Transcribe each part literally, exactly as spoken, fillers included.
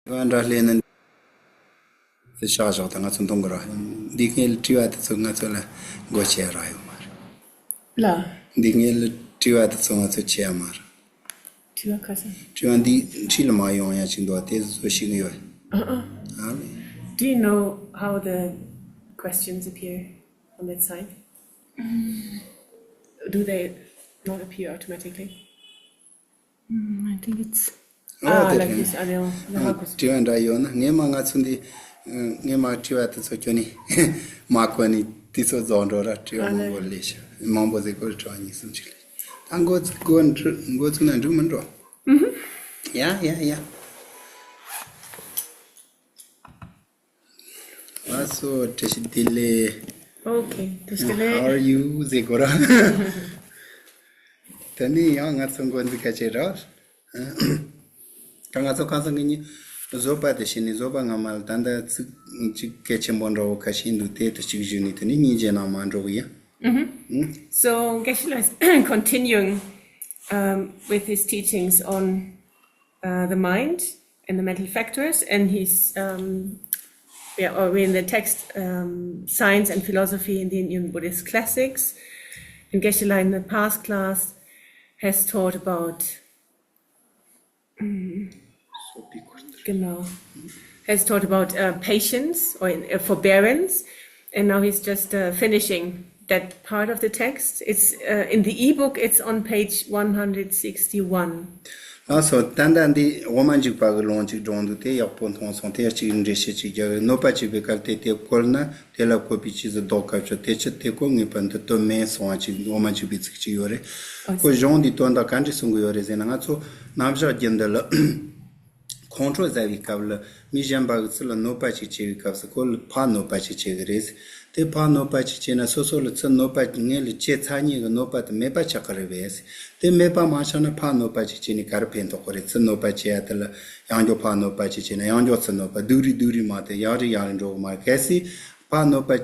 བ་འདྲ་ལས་ནི་དེ་ཤག་ཤག་དང་ང་ཚོ་མཐོང་གི་ར། འདི་སྔའི་དྲི་བ་དེ་ཚོ་ང་ཚོ་ལ་མགོ་ཆེ་ར་ཡོད་མ་རེད། ལ། འདི་སྔའི་དྲི་བ་དེ་ཚོ་ང་ཚོ་ཆེ་ཡ་མ་རེད། དྲི་བ་ག་ས། དྲི་བ་འདི་འཁྲིས་ལ་མ་ཡོང་ཡ་ཅིག་འདུག་དེ་བཟོ་ཤེས་ཀྱི་ཡོད། Uh-uh. ཨ་ལེ། Do you know how the questions appear on that side? Do they not appear automatically? Mm, I think it's. Oh, ah, like this. Ah, they all, they all this. དྲི་བ་འདྲ་ཡོད་ན་ངས་མ་ང་ཚོ་འདི་ངས་མ་དྲི་བ་དེ་ཚོ་ཁྱོད་ནི་མ་གོ་ནི་དེ་ཚོ་རྫོགས་འགྲོ་ར། དྲི་བ་མང་པོ་ལས་ཤ་མང་པོ་ཟེར་གོ་དྲི་བ་གཉིས་གསུམ་ཅིག་ལས། ད་འགོ་འགོ་འགོ་ཚུགས་ན་འགྲིག་མི་འགྲོ། ཡ་ཡ་ཡ། ལགས་སོ། བཀྲ་ཤིས་བདེ་ལེགས། Okay, བཀྲ་ཤིས་བདེ་ལེགས། How are you? ཟེར་དགོས་ར། ད་ནི་ཡང་ང་ཚོ་འགོ་འཛུགས་ཁ་ཆེ་ར། ད་ང་ཚོ་ཁ་སང་གི་ཉིན་བཟོད་པ་དེ་བྱས་ནས་བཟོད་པ་སྔ་མ་ལ་ད་ལྟ་ཚིག་གཅིག་གལ་ཆེན་པོ་འདྲ་བོ་ཁ་ཤས་འདུག་དེ་དུ་གཅིག་ཞུས་ནས་དེ་ནི་སྙིང་རྗེ་ནང་མ་འགྲོ་གི་ཡིན། So, Geshe-la is continuing um, with his teachings on uh, the mind and the mental factors, and he's um, yeah, or in the text um, Science and Philosophy in the Indian Buddhist Classics. And Geshe-la in the past class has taught about genau, has taught about uh, patience or in, uh, forbearance, and now he's just uh, finishing that part of the text. It's uh, in the ebook. It's on page one hundred sixty-one. ལགས་སོ། ད་ལྟ་འདི་འོ་མ་འཇིགས་པ་གི་ལུང་ཅིག་སྒྲོན་འདུག་དེ་ཡག་པོ་མཐོང་སོང་། དེ་གཅིག་འགྲེལ་བཤད་ཅིག་རྒྱག་གི། གནོད་པ་བྱེད་པའི་སྐབས་དེ་དེ་བཀོལ་ན་དེ་ལ་བཀོད་པའི་ཕྱིར་ཟེར་ལྡོག་སྐབས་སུ་དེ་ཕྱིར་དེ་བཀོལ་ངེས་པར་འདི་དོན་མེད་གསུང་བ་ཅིག་འོ་མ་འཇིགས་པའི་ཚིག་ཅིག་ཡོད་རེད། ཨོ་ཁོ་གཞུང་འདིའི་དོན་དག་ག་འདྲ་གསུང་གི་ཡོད་རེད་ཟེར་ན། ང་ཚོ་རྣམ་གཞག་རྒྱུན་འདི་ལ་ཁོང་ཁྲོ་ཟ་བའི་སྐབས་ལ་མི་གཞན་པ་གི་ཚུར་ལ་གནོད་པ་ཅིག་བྱེད་པའི་སྐབས་སུ་ཁོ་ལ་ཕར་གནོད་པ་ཅིག་བྱེད་གི་རེད། དེ་ཕར་གནོད་པ་ཅིག་བྱས་ན་སོ་སོ་ལ་ཚུར་གནོད་པ་ངེད་ལ་བྱེད་ཚར་མཁན་གི་གནོད་པ་དེ་མེད་པ་ཆགས་ཀྱི་རེད་པས། དེ་མེད་པ་མ་ཆགས་ན་ཕར་གནོད་པ་ཅིག་བྱས་ནས་ག་རེ་ཕན་ཐོགས་ཀྱི་རེད། ཚུར་གནོད་པ་བྱེད་ཡ་དེ་ལ་ཡང་བསྐྱར་ཕར་གནོད་པ་ཅིག་བྱས་ན་ཡང་བསྐྱར་ཚུར་གནོད་པ་སྡུག་རུ་སྡུག་རུ་མ་གཏོགས་ཡག་རུ་ཡག་རུ་འགྲོ་གི་མ་རེད། གལ་སྲིད་ཕར་གནོད་པ་བྱེད་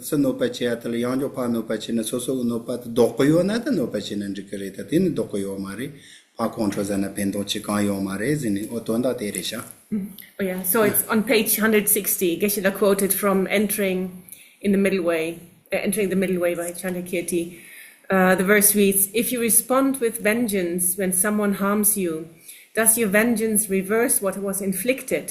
ཚུར་གནོད་པ་བྱེད་ཡ་དེ་ལ་ཡང་བསྐྱར་ཕར་གནོད་པ་བྱས་ན་སོ་སོ་གི་གནོད་པ་དེ་ལྡོག་གི་ཡོད་ན་ད་གནོད་པ་བྱས་ན་འགྲིག་གི་རེད། ད་དེ་ནི་ལྡོག་གི་ཡོད་མ་རེད། ཕར་ཁོང་ཁྲོ་ཟ་ན་ཕན་ཐོགས་ཅི་གང་ཡོད་མ་རེད་ཟེར་ནས། འོ་དོན་དག་དེ་རེད་ཤག Oh, yeah. So it's on page one hundred sixty. Geshe-la quoted from Entering in the Middle Way, uh, Entering the Middle Way by Chandrakirti. Uh, the verse reads, If you respond with vengeance when someone harms you, does your vengeance reverse what was inflicted?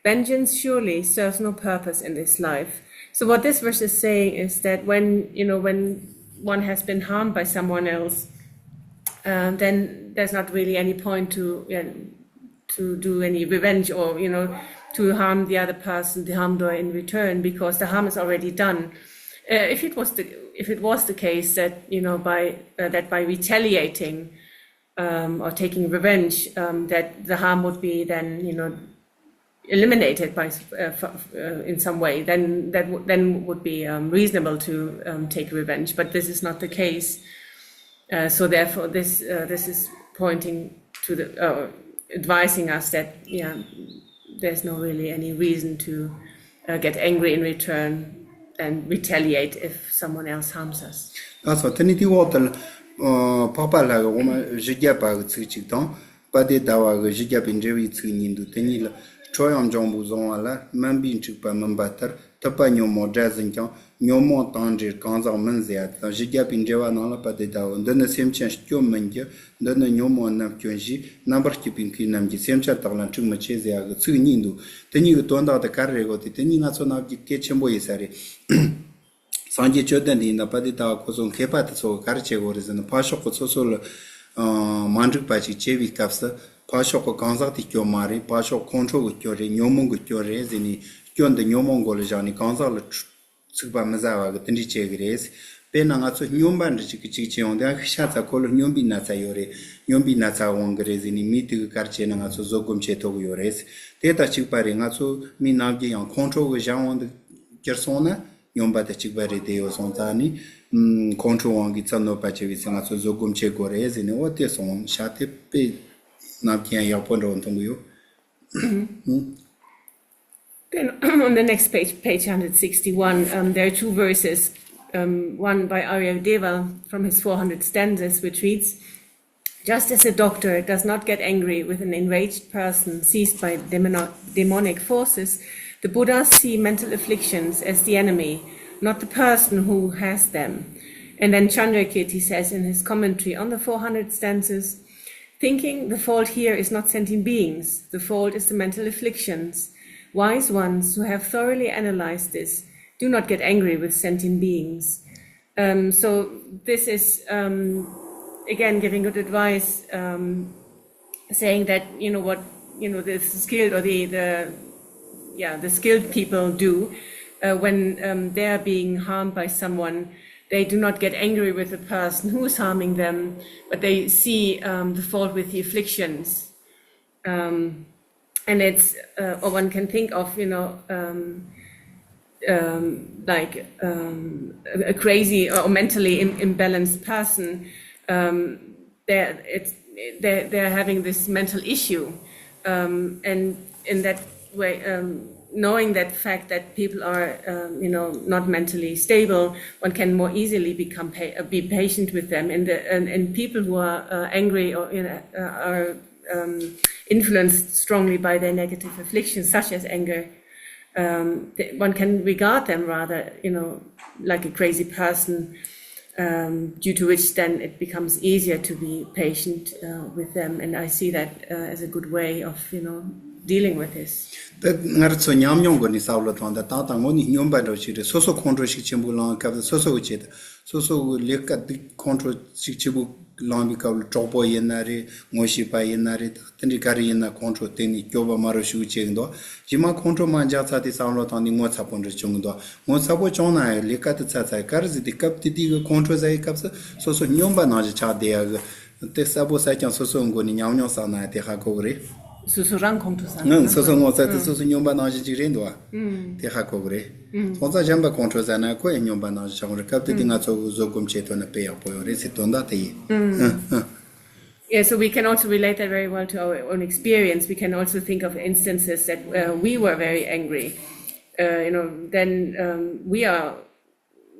Vengeance surely serves no purpose in this life. So what this verse is saying is that when, you know, when one has been harmed by someone else, um, then there's not really any point to, you know, to do any revenge or, you know, to harm the other person, the harmed one in return, because the harm is already done. Uh, if it was the if it was the case that, you know, by uh, that by retaliating um, or taking revenge, um, that the harm would be then, you know, eliminated by uh, f- uh, in some way, then that w- then would be um, reasonable to um, take revenge. But this is not the case. Uh, so therefore, this uh, this is pointing to the uh, advising us that, yeah, there's no really any reason to uh, get angry in return and retaliate if someone else harms us. ལགས་སོ། དེ་ནི་དེའི་འོག་ཏུ་ཨ་འཕགས་པ་ལྷ་གི་འོ་མ་བཞི་བརྒྱ་པ་གི་ཚིག་གཅིག་དང་། དཔལ་ལྡན་ཟླ་བ་གི་བཞི་བརྒྱ་པའི་འགྲེལ་བའི་ཚིག་གཉིས་འདུག་དེ་གཉིས་ལ། ཁྲོ་ཡང་འཇོང་པོས་བཟུང་བ་ལ། དམན་པས་འཁྲུགས་པ་མིན་པ་ལྟར། ཐུབ་པ་ཉོན་མོངས་དགྲ་ཟིན་ཀྱང་། ཉོན་མོངས་དང་འདྲེས་གང་ཟག་མིན་ཟེར་ཡ་དང་། བཞི་བརྒྱ་པའི་འགྲེལ་བ་ནང་ལ་དཔལ་ལྡན་ཟླ་བ། འདི་ནི་སེམས་ཅན་སྐྱོན་མིན་གྱི། འདི་ནི་ཉོན་མོངས་རྣམས་སྐྱོན་ཞེས། རྣམ་པར་སྐྱེས་པའི་མཁས་རྣམས་ཀྱིས། སེམས་ཅན་དག་ལ་འཁྲུག་མི་བྱེད་ཟེར་ཡ་གི་ཚིག་གཉིས་འདུག་དེ་གཉིས་ཀྱི་དོན་དག་དེ་ག་རེ་རེད་གོ། དེ་དེ་གཉིས་ང་ཚོ་ནང་གི་གལ་ཆེན་པོ་ཡིན་ས་རེད། སངས་རྒྱས་བཅོམ་ལྡན་འདས་ཡིན་ན་དཔལ་ལྡན་ཟླ་བ་ཁོ་ཚོ་མཁས་པ་དེ་ཚོ་ག་རེ་བྱེད་དགོས་རེད་ཟེར་ན། ཕར་ཕྱོགས་ཀྱི་སོ་སོ་ལ་ཨ་མ་འགྲིག་པ་ཞིག་བྱེད་པའི་སྐབས་སུ། ཕར་ཕྱོགས་ཀྱི་གང་ཟག་དེ་སྐྱོན་མ་རེད། ཕར་ཕྱོགས་ཁོང་ཁྲོ་གི་སྐྱོན་རེད། ཉོན་མོངས་ཀྱི་སྐྱོན་རེད་ཟེར་ནས། སྐྱོན་འདི་ཉོན་མོངས་མགོ་ལ་བཞག་ནས་གང་ཟག་ལ་འཁྲུ་ཚུགས་པ་མི་ཟ་བ་གི་དེ་འདྲ་བྱེད་ཀྱི་རེད། དཔེར་ན་ང་ཚོ་སྨྱོན་པ་འདྲ་ཅིག་གི་ཅིག་བྱེད་ཡོང་དུས། ཤ་ཚ་ཁོ་ལ་སྨྱོན་པའི་ན་ཚ་ཡོད་རེད། སྨྱོན་པའི་ན་ཚ་འོང་གི་རེད་ཟེར་ནས། མི་དེ་གིས་ག་རེ་བྱས་ན་ང་ཚོ་བཟོད་སྒོམ་བྱེད་ཐུབ་ཀྱི་ཡོད་རེད། དེ་དང་གཅིག་པ་རེད། ང་ཚོ་མི་ནམ་རྒྱུན་ཡང་ཁོང་ཁྲོ་གི་གཞན་དབང་དུ་གྱུར་སོང་ན། སྨྱོན་པ་དང་གཅིག་པ་རེད། དེ་ཡོད་སོང་ཙང་ནི། ཨམ། ཁོང་ཁྲོའི་དབང་གིས་ཚུར་གནོད་པ་བྱེད་པའི་ཚེ་ང་ཚོ་བཟོད་སྒོམ་བྱེད་དགོས་རེད་ཟེར་ནས། འོ་དེ་གསུངས་བཞག་དེ་དཔེ་ནམ་རྒྱུན་ཡག་པོ་འདྲ་བོ་མཐོང་གི་ཡོད། Then on the next page, page one hundred sixty-one, um, there are two verses. Um, one by Aryadeva from his four hundred stanzas, which reads, Just as a doctor does not get angry with an enraged person seized by demono- demonic forces, the Buddhas see mental afflictions as the enemy, not the person who has them. And then Chandrakirti says in his commentary on the four hundred stanzas, thinking the fault here is not sentient beings, the fault is the mental afflictions. Wise ones who have thoroughly analyzed this do not get angry with sentient beings. Um, so this is um, again giving good advice, um, saying that you know what you know the skilled or the the yeah the skilled people do uh, when um, they are being harmed by someone. They do not get angry with the person who is harming them, but they see um, the fault with the afflictions. Um, and it's uh, or one can think of you know um, um, like um, a, a crazy or mentally Im- imbalanced person. Um, they're it's they're, they're having this mental issue, um, and in that way, um, knowing that fact that people are um, you know not mentally stable, one can more easily become pa- uh, be patient with them. And the and, and people who are uh, angry or you know uh, are um, influenced strongly by their negative afflictions, such as anger, um, th- one can regard them rather, you know, like a crazy person, um, due to which then it becomes easier to be patient uh, with them. And I see that uh, as a good way of, you know, dealing with this. ད་ང་རང་ཚོ་ཉམས་མྱོང་སྒོ་ནས་བསམ་བློ་བཏང་ད་ད་ད་ངོ་ནས་སྨྱོན་པ་འདྲ་ཞིག་རེད། སོ་སོ་ཁོང་ཁྲོ་ཤུགས་ཆེན་པོ་ལངས་སྐབས་སུ་སོ་སོ་གི་ཆེད་དུ་སོ་སོ་གི་ལས་ཀ་སྡུག་ཁོང་ཁྲོ་ཤུགས་ཆེན་པོ་ལངས་པའི་སྐབས་ལ་གྲོགས་པོ་ཡིན་ན་རེད། ངོ་ཤེས་པ་ཡིན་ན་རེད། ད་དེ་འདྲའི་ག་རེ་ཡིན་ན་ཁོང་ཁྲོ་གཏན་ནས་སྐྱོ་བ་མ་རུ་ཤུགས་ཆེ་གི་འདུག་རྗེས་མ་ཁོང་ཁྲོ་མ་འཇགས་ཚར་དེ་བསམ་བློ་བཏང་ནས་ངོ་ཚ་པོ་འདྲ་བྱུང་གི་འདུག་ངོ་ཚ་པོ་བྱུང་ན་ཡང་ལས་ཀ་དེ་ཚར་ཚར་ག་རེ་ཟེར་དེ་སྐབས་དེ་དུས་ཀྱི་ཁོང་ཁྲོ་ཟ་ཡི་སྐབས་སུ་སོ་སོ་སྨྱོན་པ་ནང་བཞིན་ཆགས་བསྡད་ཡ་གི་དེ་གསལ་པོ་གསལ་རྐྱང་སོ་སོའི་མགོ་ནས་ཉམས་མྱོང་བསགས་ན་དེ་ཧ་གོ་གི་རེད། སོ་སོ་རང་ཁོང་ཁྲོ་ཟ་ན་ང་སོ་སོ་ངོ་ཚ་དེ་སོ་སོ་སྨྱོན་པ་ནང་བཞིན་ཅིག་རེད་འདུག་བ། དེ་ཧ་གོ་གི་རེད། སོང་ཙང་གཞན་པ་ཁོང་ཁྲོ་ཟ་ན་ཁོ་ཡང་སྨྱོན་པ་ནང་བཞིན་ཆགས་གི་རེད། སྐབས་དེ་དུས་ང་ཚོ་བཟོད་སྒོམ་བྱེད་ཐུབ་ན་དཔེ་ཡག་པོ་ཡོད་རེད་ཟེར་དོན་དག་དེ་ཡིན། ཨ་ཨ། Yeah, so we can also relate that very well to our own experience. We can also think of instances that uh, we were very angry. Uh, you know, then um, we are,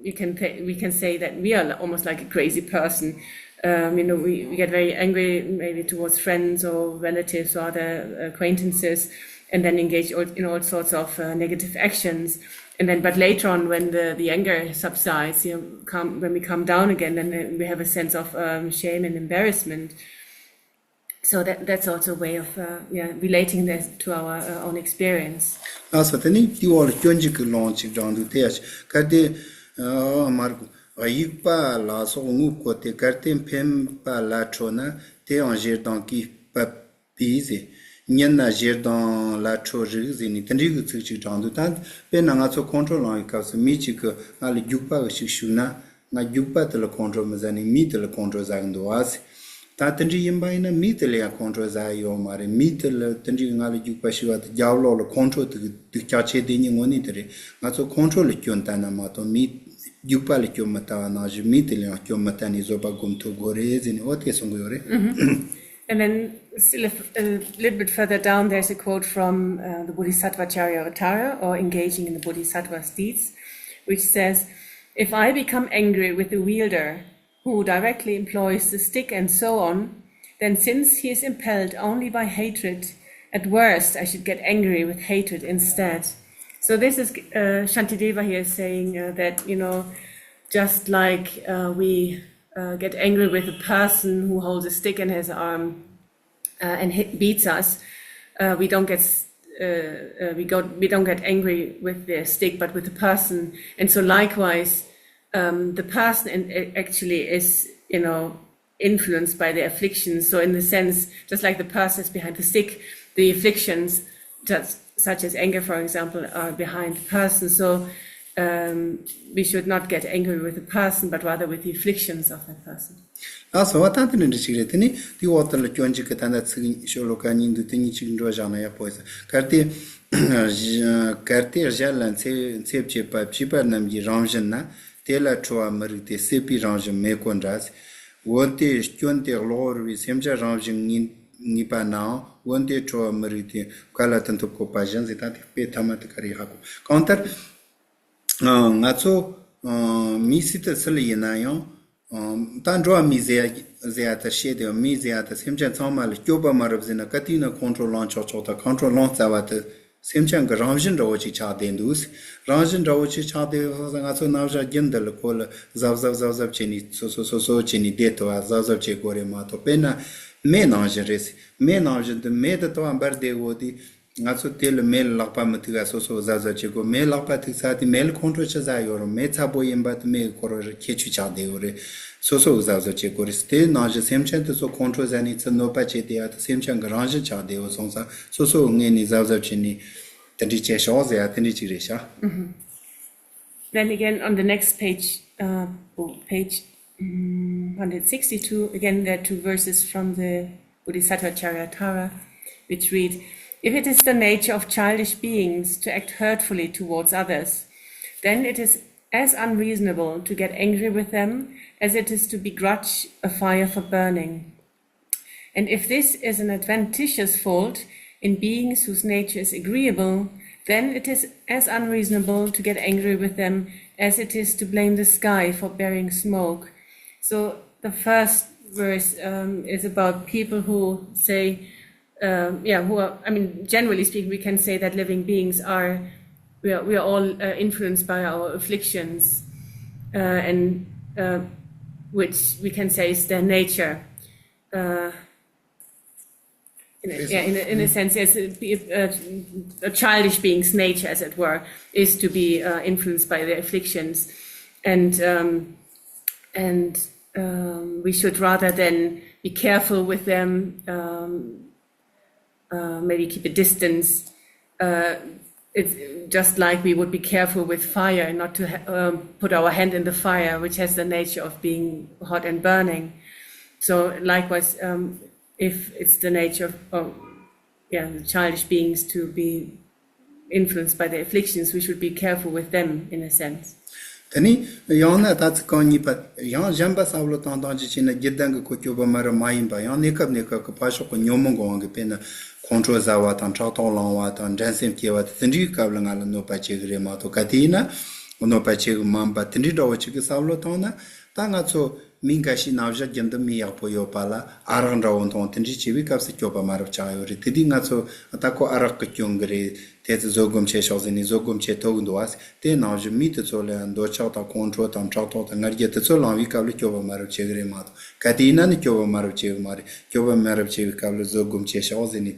you can th- we can say that we are almost like a crazy person. Um, you know, we, we get very angry maybe towards friends or relatives or other acquaintances, and then engage all, in all sorts of uh, negative actions. And then, but later on, when the, the anger subsides, you know, come, when we come down again, then uh, we have a sense of um, shame and embarrassment. So that, that's also a way of uh, yeah, relating this to our uh, own experience. ལགས་སོ། དེ་ནས་དེའི་འོག་ལ་སྐྱོན་གཅིག་གི་ལུང་གཅིག་དྲངས་འདུག་དེ་ཡ་གལ་ཏེ་མར་དབྱུག་པ་ལ་སོགས་དངོས་བཀོལ་ཏེ། གལ་ཏེ་འཕེན་པ་ལ་ཁྲོ་ན། དེ་ཡང་ཞེ་སྡང་གིས་བབ་པས་ཟེར། ཉིད་ན་ཞེ་སྡང་ལ་ཁྲོ་རིགས་ཟེར་ནས་དེ་འདྲའི་གི་ཚིག་ཅིག་དྲངས་འདུག་ད་དཔེར་ན་ང་ཚོ་ཁོང་ཁྲོ་ལངས་པའི་སྐབས་སུ་མི་གཅིག་གིས་ང་ལ་རྒྱུག་པ་གི་ཅིག་གཞུས་ན། ང་རྒྱུག་པ་དེ་ལ་ཁོང་ཁྲོ་མི་ཟ་ནས་མི་དེ་ལ་ཁོང་ཁྲོ་ཟ་གི་འདུག་བ་ཟེར། ད་དེ་འདྲ་ཡིན་པ་ཡིན་ན་མི་དེ་ལ་ཡང་ཁོང་ཁྲོ་ཟ་ཡི་ཡོད་མ་རེད། མི་དེ་ལ་དེ་འདྲའི་ང་ལ་རྒྱུག་པ་གཞུས་པ་དེ་རྒྱབ་ལོགས་ལ་ཁོང་ཁྲོ་དེ་གི་སྡུག་ཅག་བྱེད་བསྡད་མཁན་དངོས་གནས་དེ་རེད། ང་ཚོ་ཁོང་ཁྲོ་ལ་སྐྱོན་བཏབ་ན་མ་གཏོགས་མི་རྒྱུག་པ་ལ་སྐྱོན་མི་བཏབ་པ་ནང་བཞིན་མི་དེ་ལ་ཡང་སྐྱོན་མི་བཏབ་ནས་བཟོད་པ་སྒོམ་ཐུབ་དགོས་རེད་ཟེར་ནས་འོ་དེ་གསུང་གི་ཡོད་རེད། And then still a, f- a little bit further down, there's a quote from uh, the Bodhisattva Charyavatara, or engaging in the Bodhisattva's deeds, which says, "If I become angry with the wielder who directly employs the stick and so on, then since he is impelled only by hatred, at worst I should get angry with hatred instead." So this is uh, Shantideva here saying uh, that, you know, just like uh, we uh, get angry with a person who holds a stick in his arm uh, and hit, beats us, uh, we don't get uh, uh, we got we don't get angry with the stick, but with the person. And so likewise, um, the person in, actually is you know influenced by the afflictions. So in the sense, just like the person is behind the stick, the afflictions, just, such as anger, for example, are behind the person. So um, we should not get angry with the person, but rather with the afflictions of that person. ལགས་སོ། བ་ད་དེ་འདྲ་འདྲ་ཞིག་རེད། དེ་ནས་དེའི་འོག་དེ་ལ་སྐྱོན་གཅིག་གི་ད་ལྟ་ཚིག་ཤོ་ལོ་ཀ་གཉིས་འདུག་དེ་གཉིས་གཅིག་འགྲོ་བཞག་ན་ཡག་པོ་ཡོད་ས། གལ་ཏེ་གལ་ཏེ་གཞན་ལ་འཚེ་འཚེ་བྱེད་པ་བྱིས་པ་རྣམས་ཀྱི་རང་བཞིན་ན། དེ་ལ་ཁྲོ་བ་མི་རིགས་ཏེ། སྲེད་པའི་རང་བཞིན་མེད་ཀོ་འདྲ། འོན་ཏེ་སྐྱོན་དེ་གློ་བུར་བའི་སེམས་ཅན་རང་བཞིན་ངེས་ངེས་པ་ནའང་། འོན་ཏེ་ཁྲོ་བ་མི་རིགས་ཏེ། བཀལ་ལ་དུ་འཐུབ་བཀོད་པ་བཞིན་ཟེར། ད་དེ་དཔེ་ཐ་མ་དེ་ག་རེ་ཧ་གོ། གང་ལྟར་ང་ཚོ་མི་སུ་དང་སུ་ལ་ཡིན་ན་ཡང་། ད་འགྲོ་བ་མི་ཟེར་ཡ་ཟེར་ཡ་དེ་བཤད་དེ་མི་ཟེར་ཡ་དེ་སེམས་ཅན་ཚང་མ་ལ་སྐྱོབ་པ་མ་རེད་ཟེར་ན། ག་དུས་ན་ཁོང་ཁྲོ་ལངས་ཆོག་ཆོག་དང་ཁོང་ཁྲོ་ལངས་རྩ་བ་དེ་སེམས་ཅན་གྱི་རང་བཞིན་འདྲ་བོ་ཅིག་ཆགས་བསྡད་འདུག་རང་བཞིན་འདྲ་བོ་ཅིག་ཆགས་བསྡད་ཡོད་ཙང་ང་ཚོ་རྣམ་གཞག་རྒྱུན་འདི་ལ་ཁོ་ལ་གཟབ་གཟབ་གཟབ་གཟབ་བྱས་ནས་སོ་སོ་སོ་སོ་བྱས་ནས་བསྡད་ཐུབ་པ་གཟབ་གཟབ་བྱེད་དགོས་རེད་མ་གཏོགས། དཔེར་ན་མེ་ནང་བཞིན་རེད། མེ་ནང་བཞིན་དུ་མེ་དེ་ལྟ་བ་འབར་བསྡད་ཡོད་དུས། ང་ཚོ་དེ་ལ་མེ་ལ་ལག་པ་མི་ཐུག་ག་སོ་སོ་གཟབ་གཟབ་བྱེད་དགོས། མེ་ལག་པ་ཐུག་ཚར་དུས་མེ་ལ་ཁོང་ཁྲོ་ཅི་ཟ་ཡོད་རུང་མེ་ཚ་པོ་ཡིན་པ་དེ་མེ་ཡི་སྐོར་ར་ཁྱད་ཆོས་ཆགས་བསྡད་ཡོད་རེད། སོ་སོ་གཟབ་གཟབ་བྱེད་དགོས་རེད། དེ་ནང་བཞིན་སེམས་ཅན་དེ་ཚོ་ཁོང་ཁྲོ་ཟ་ནས་ཚུར་གནོད་པ་བྱེད་བསྡད་ཡ་དེ་སེམས་ཅན་གྱི་རང་བཞིན་ཆགས་བསྡད་ཡོད་སོང་ཙང་སོ་སོ་ངོས་ནས་གཟབ་གཟབ་བྱས་ནས་དེ་འདྲས་བྱས་ཤོག་ཟེར་ཡ་དེ་འདྲས་ཅིག་རེད་ཤག Then again, on the next page, uh, oh, page mm, one hundred sixty-two, again, there are two verses from the Bodhisattva Charyathara, which read, "If it is the nature of childish beings to act hurtfully towards others, then it is as unreasonable to get angry with them as it is to begrudge a fire for burning." And if this is an adventitious fault in beings whose nature is agreeable, then it is as unreasonable to get angry with them as it is to blame the sky for bearing smoke. So the first verse um, is about people who say, um, yeah, who are, I mean, generally speaking, we can say that living beings are, we are, we are all uh, influenced by our afflictions, uh, and uh, which we can say is their nature. Uh, in a, yeah, in a, in a sense, yes, a, a, a childish being's nature, as it were, is to be uh, influenced by their afflictions, and um, and um, we should rather than be careful with them, um, uh, maybe keep a distance. Uh, it's just like we would be careful with fire, not to ha- um, put our hand in the fire, which has the nature of being hot and burning. So likewise, um, if it's the nature of, of yeah, the childish beings to be influenced by the afflictions, we should be careful with them in a sense. དེ་ནི་ཡང་ན་ད་ཚིག་རྐང་གཉིས་པ་ཡང་གཞན་པ་བསམ་བློ་བཏང་སྟངས་ཀྱི་ཕྱིར་ན་རྒྱུ་ལྡན་གྱི་ཁོ་སྐྱོབ་པ་མ་རེད་མ་ཡིན་པ་ཡང་གནས་སྐབས་གནས་སྐབས་ཀྱི་ཕར་ཕྱོགས་ཀྱི་ཉོན་མོངས་ཀྱི་དབང་གིས་དཔེར་ན་ཁོང་ཁྲོ་ཟ་བ་དང་ཕྲག་དོག་ལངས་པ་དང་འགྲན་སེམས་སྐྱེ་བ་དེ་དེ་འདྲའི་སྐབས་ལ་ང་ལ་གནོད་པ་བྱེད་ཀྱི་རེད་མ་གཏོགས་ག་དེ་ཡིན་ན་གནོད་པ་བྱེད་ཀྱི་མིན་པ་དེ་འདྲའི་འདྲ་བོ་ཅིག་གི་བསམ་བློ་བཏང་ན་ད་ང་ཚོ། མི་འགའ་ཞིག་ནམ་ཞག་རྒྱུན་དུ་མི་ཡག་པོ་ཡོད་པ་ལ་ཨ་རག་འདྲ་བོ་འཐུང་དེ་འདྲ་བྱས་པའི་སྐབས་སུ་སྐྱོབ་པ་མ་རབས་ཆགས་ཡོད་རེད། དེ་དུས་ང་ཚོ་ད་ཁོ་ཨ་རག་གི་སྐྱོན་གྱི་རེད། དེ་ཚོ་བཟོད་སྒོམ་བྱེད་ཤོག་ཟེར་ནས་བཟོད་སྒོམ་བྱེད་ཐུབ་ཀྱི་འདུག་བ། དེ་ནང་བཞིན་མི་དེ་ཚོ་ལ་ཡང་འདོད་ཆགས་དང་ཁོང་ཁྲོ་དང་ཕྲག་དོག་དང་ང་རྒྱལ་དེ་ཚོ་ལངས་པའི་སྐབས་ལ་སྐྱོབ་པ་མ་རབས་བྱེད་ཀྱི་རེད་མ་གཏོགས་ག་དུས་ཡིན་ན་ནི་སྐྱོབ་པ་མ་རབས་བྱེད་ཀྱི་མ་རེད། སྐྱོབ་པ་མ་རབས་བྱེད་པའི་སྐབས་ལ་བཟོད་སྒོམ་བྱེད་ཤོག་ཟེར་ནས།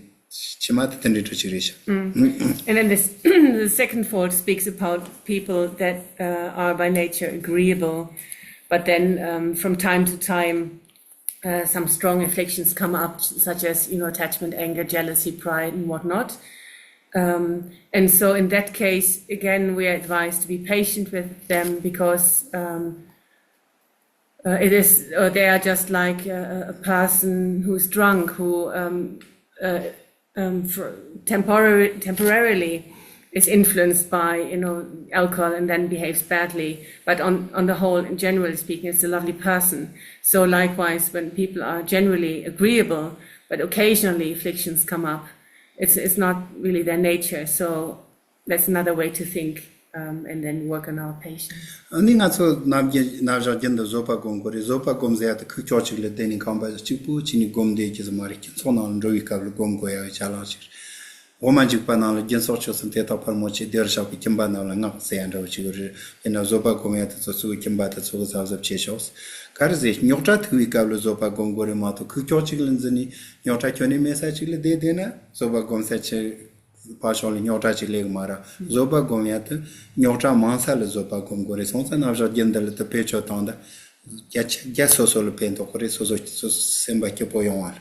ཕྱི་མ་དེ་དེ་འདྲའི་འགྲོ་ཅིག་རེད་ཤག And then this, the second fault speaks about people that uh, are by nature agreeable, but then um, from time to time, uh, some strong afflictions come up, such as, you know, attachment, anger, jealousy, pride, and whatnot. Um, and so, in that case, again, we are advised to be patient with them because um, Uh, it is, uh, they are just like a, a person who's drunk, who um, uh, um, for temporary, temporarily is influenced by, you know, alcohol and then behaves badly. But on, on the whole, generally speaking, it's a lovely person. So likewise, when people are generally agreeable, but occasionally afflictions come up, it's, it's not really their nature. So That's another way to think um, and then work on our patience. ཨ་ནི་ང་ཚོ་ནམ་རྒྱུན་ནམ་ཞག་རྒྱུན་དུ་བཟོད་པ་སྒོམ་དགོས་རེད། བཟོད་པ་སྒོམ་ཟེར་ཡ་དེ་ཁུག་ཀྱོག་ཅིག་ལ་བསྡད་ནས་ཁང་པ་གཅིག་པུ་བྱས་ནས་སྒོམ་བསྡད་རྒྱུ་ཟེར་མ་རེད། སྤྱི་ཚོགས་ནང་ལ་འགྲོ་བའི་སྐབས་ལ་སྒོམ་དགོས་ཡ་གི་ཅ་ལག་ཅིག་རེད། དབུ་མ་འཇུག་པ་ནང་ལ་སྦྱིན་སོགས་ཆོས་གསུམ་དེ་དག་ཕར་མོ་ཆེ་བདེ་བར་གཤེགས་པའི་སྦྱིན་པ་རྣམས་ལ་བསྔགས་ཟེར་ཡ་འདྲ་བོ་ཅིག་ཡོད་རེད། དེ་ན་བཟོད་པ་སྒོམ་ཡ་དེ་ཚོ་ཚུར་སྦྱིན་པ་དེ་ཚོ་གི་གཟབ་གཟབ་བྱེད་ཤོག་ག་རེ་ཟེར་རྙོག་དྲ་ཐུག་པའི་སྐབས་ལ་བཟོད་པ་སྒོམ་དགོས་རེད་མ་གཏོགས་ཁུག་ཀྱོག་ཅིག་ལ་འཛུལ་ནས་རྙོག་དྲ་ཁྱོན་ནས་མེད་ས་ཅིག་ལ་བསྡད་བསྡད་ན་བཟོད་པ་སྒོམ་ས་ཆེ། ཕར་ཕྱོགས་ལ་རྙོག་དྲ་ཅིག་སླེབས་མ་ར། བཟོད་པ་སྒོམ་ཡ་དེ་རྙོག་དྲ་མང་ས་ལ་བཟོད་པ་སྒོམ་དགོས་རེད། སོང་ཙང་རྣམ་གཞག་རྒྱུན་འདི་ལ་དེ་བེད་སྤྱོད་བཏང་ད། རྒྱ་ཆ་རྒྱ་སོ་སོ་ལ་ཕན་ཐོགས་ཀྱི་རེད། སོ་སོ་སོ་སོ་སེམས་པ་སྐྱིད་པོ་ཡོང་བ་རེད།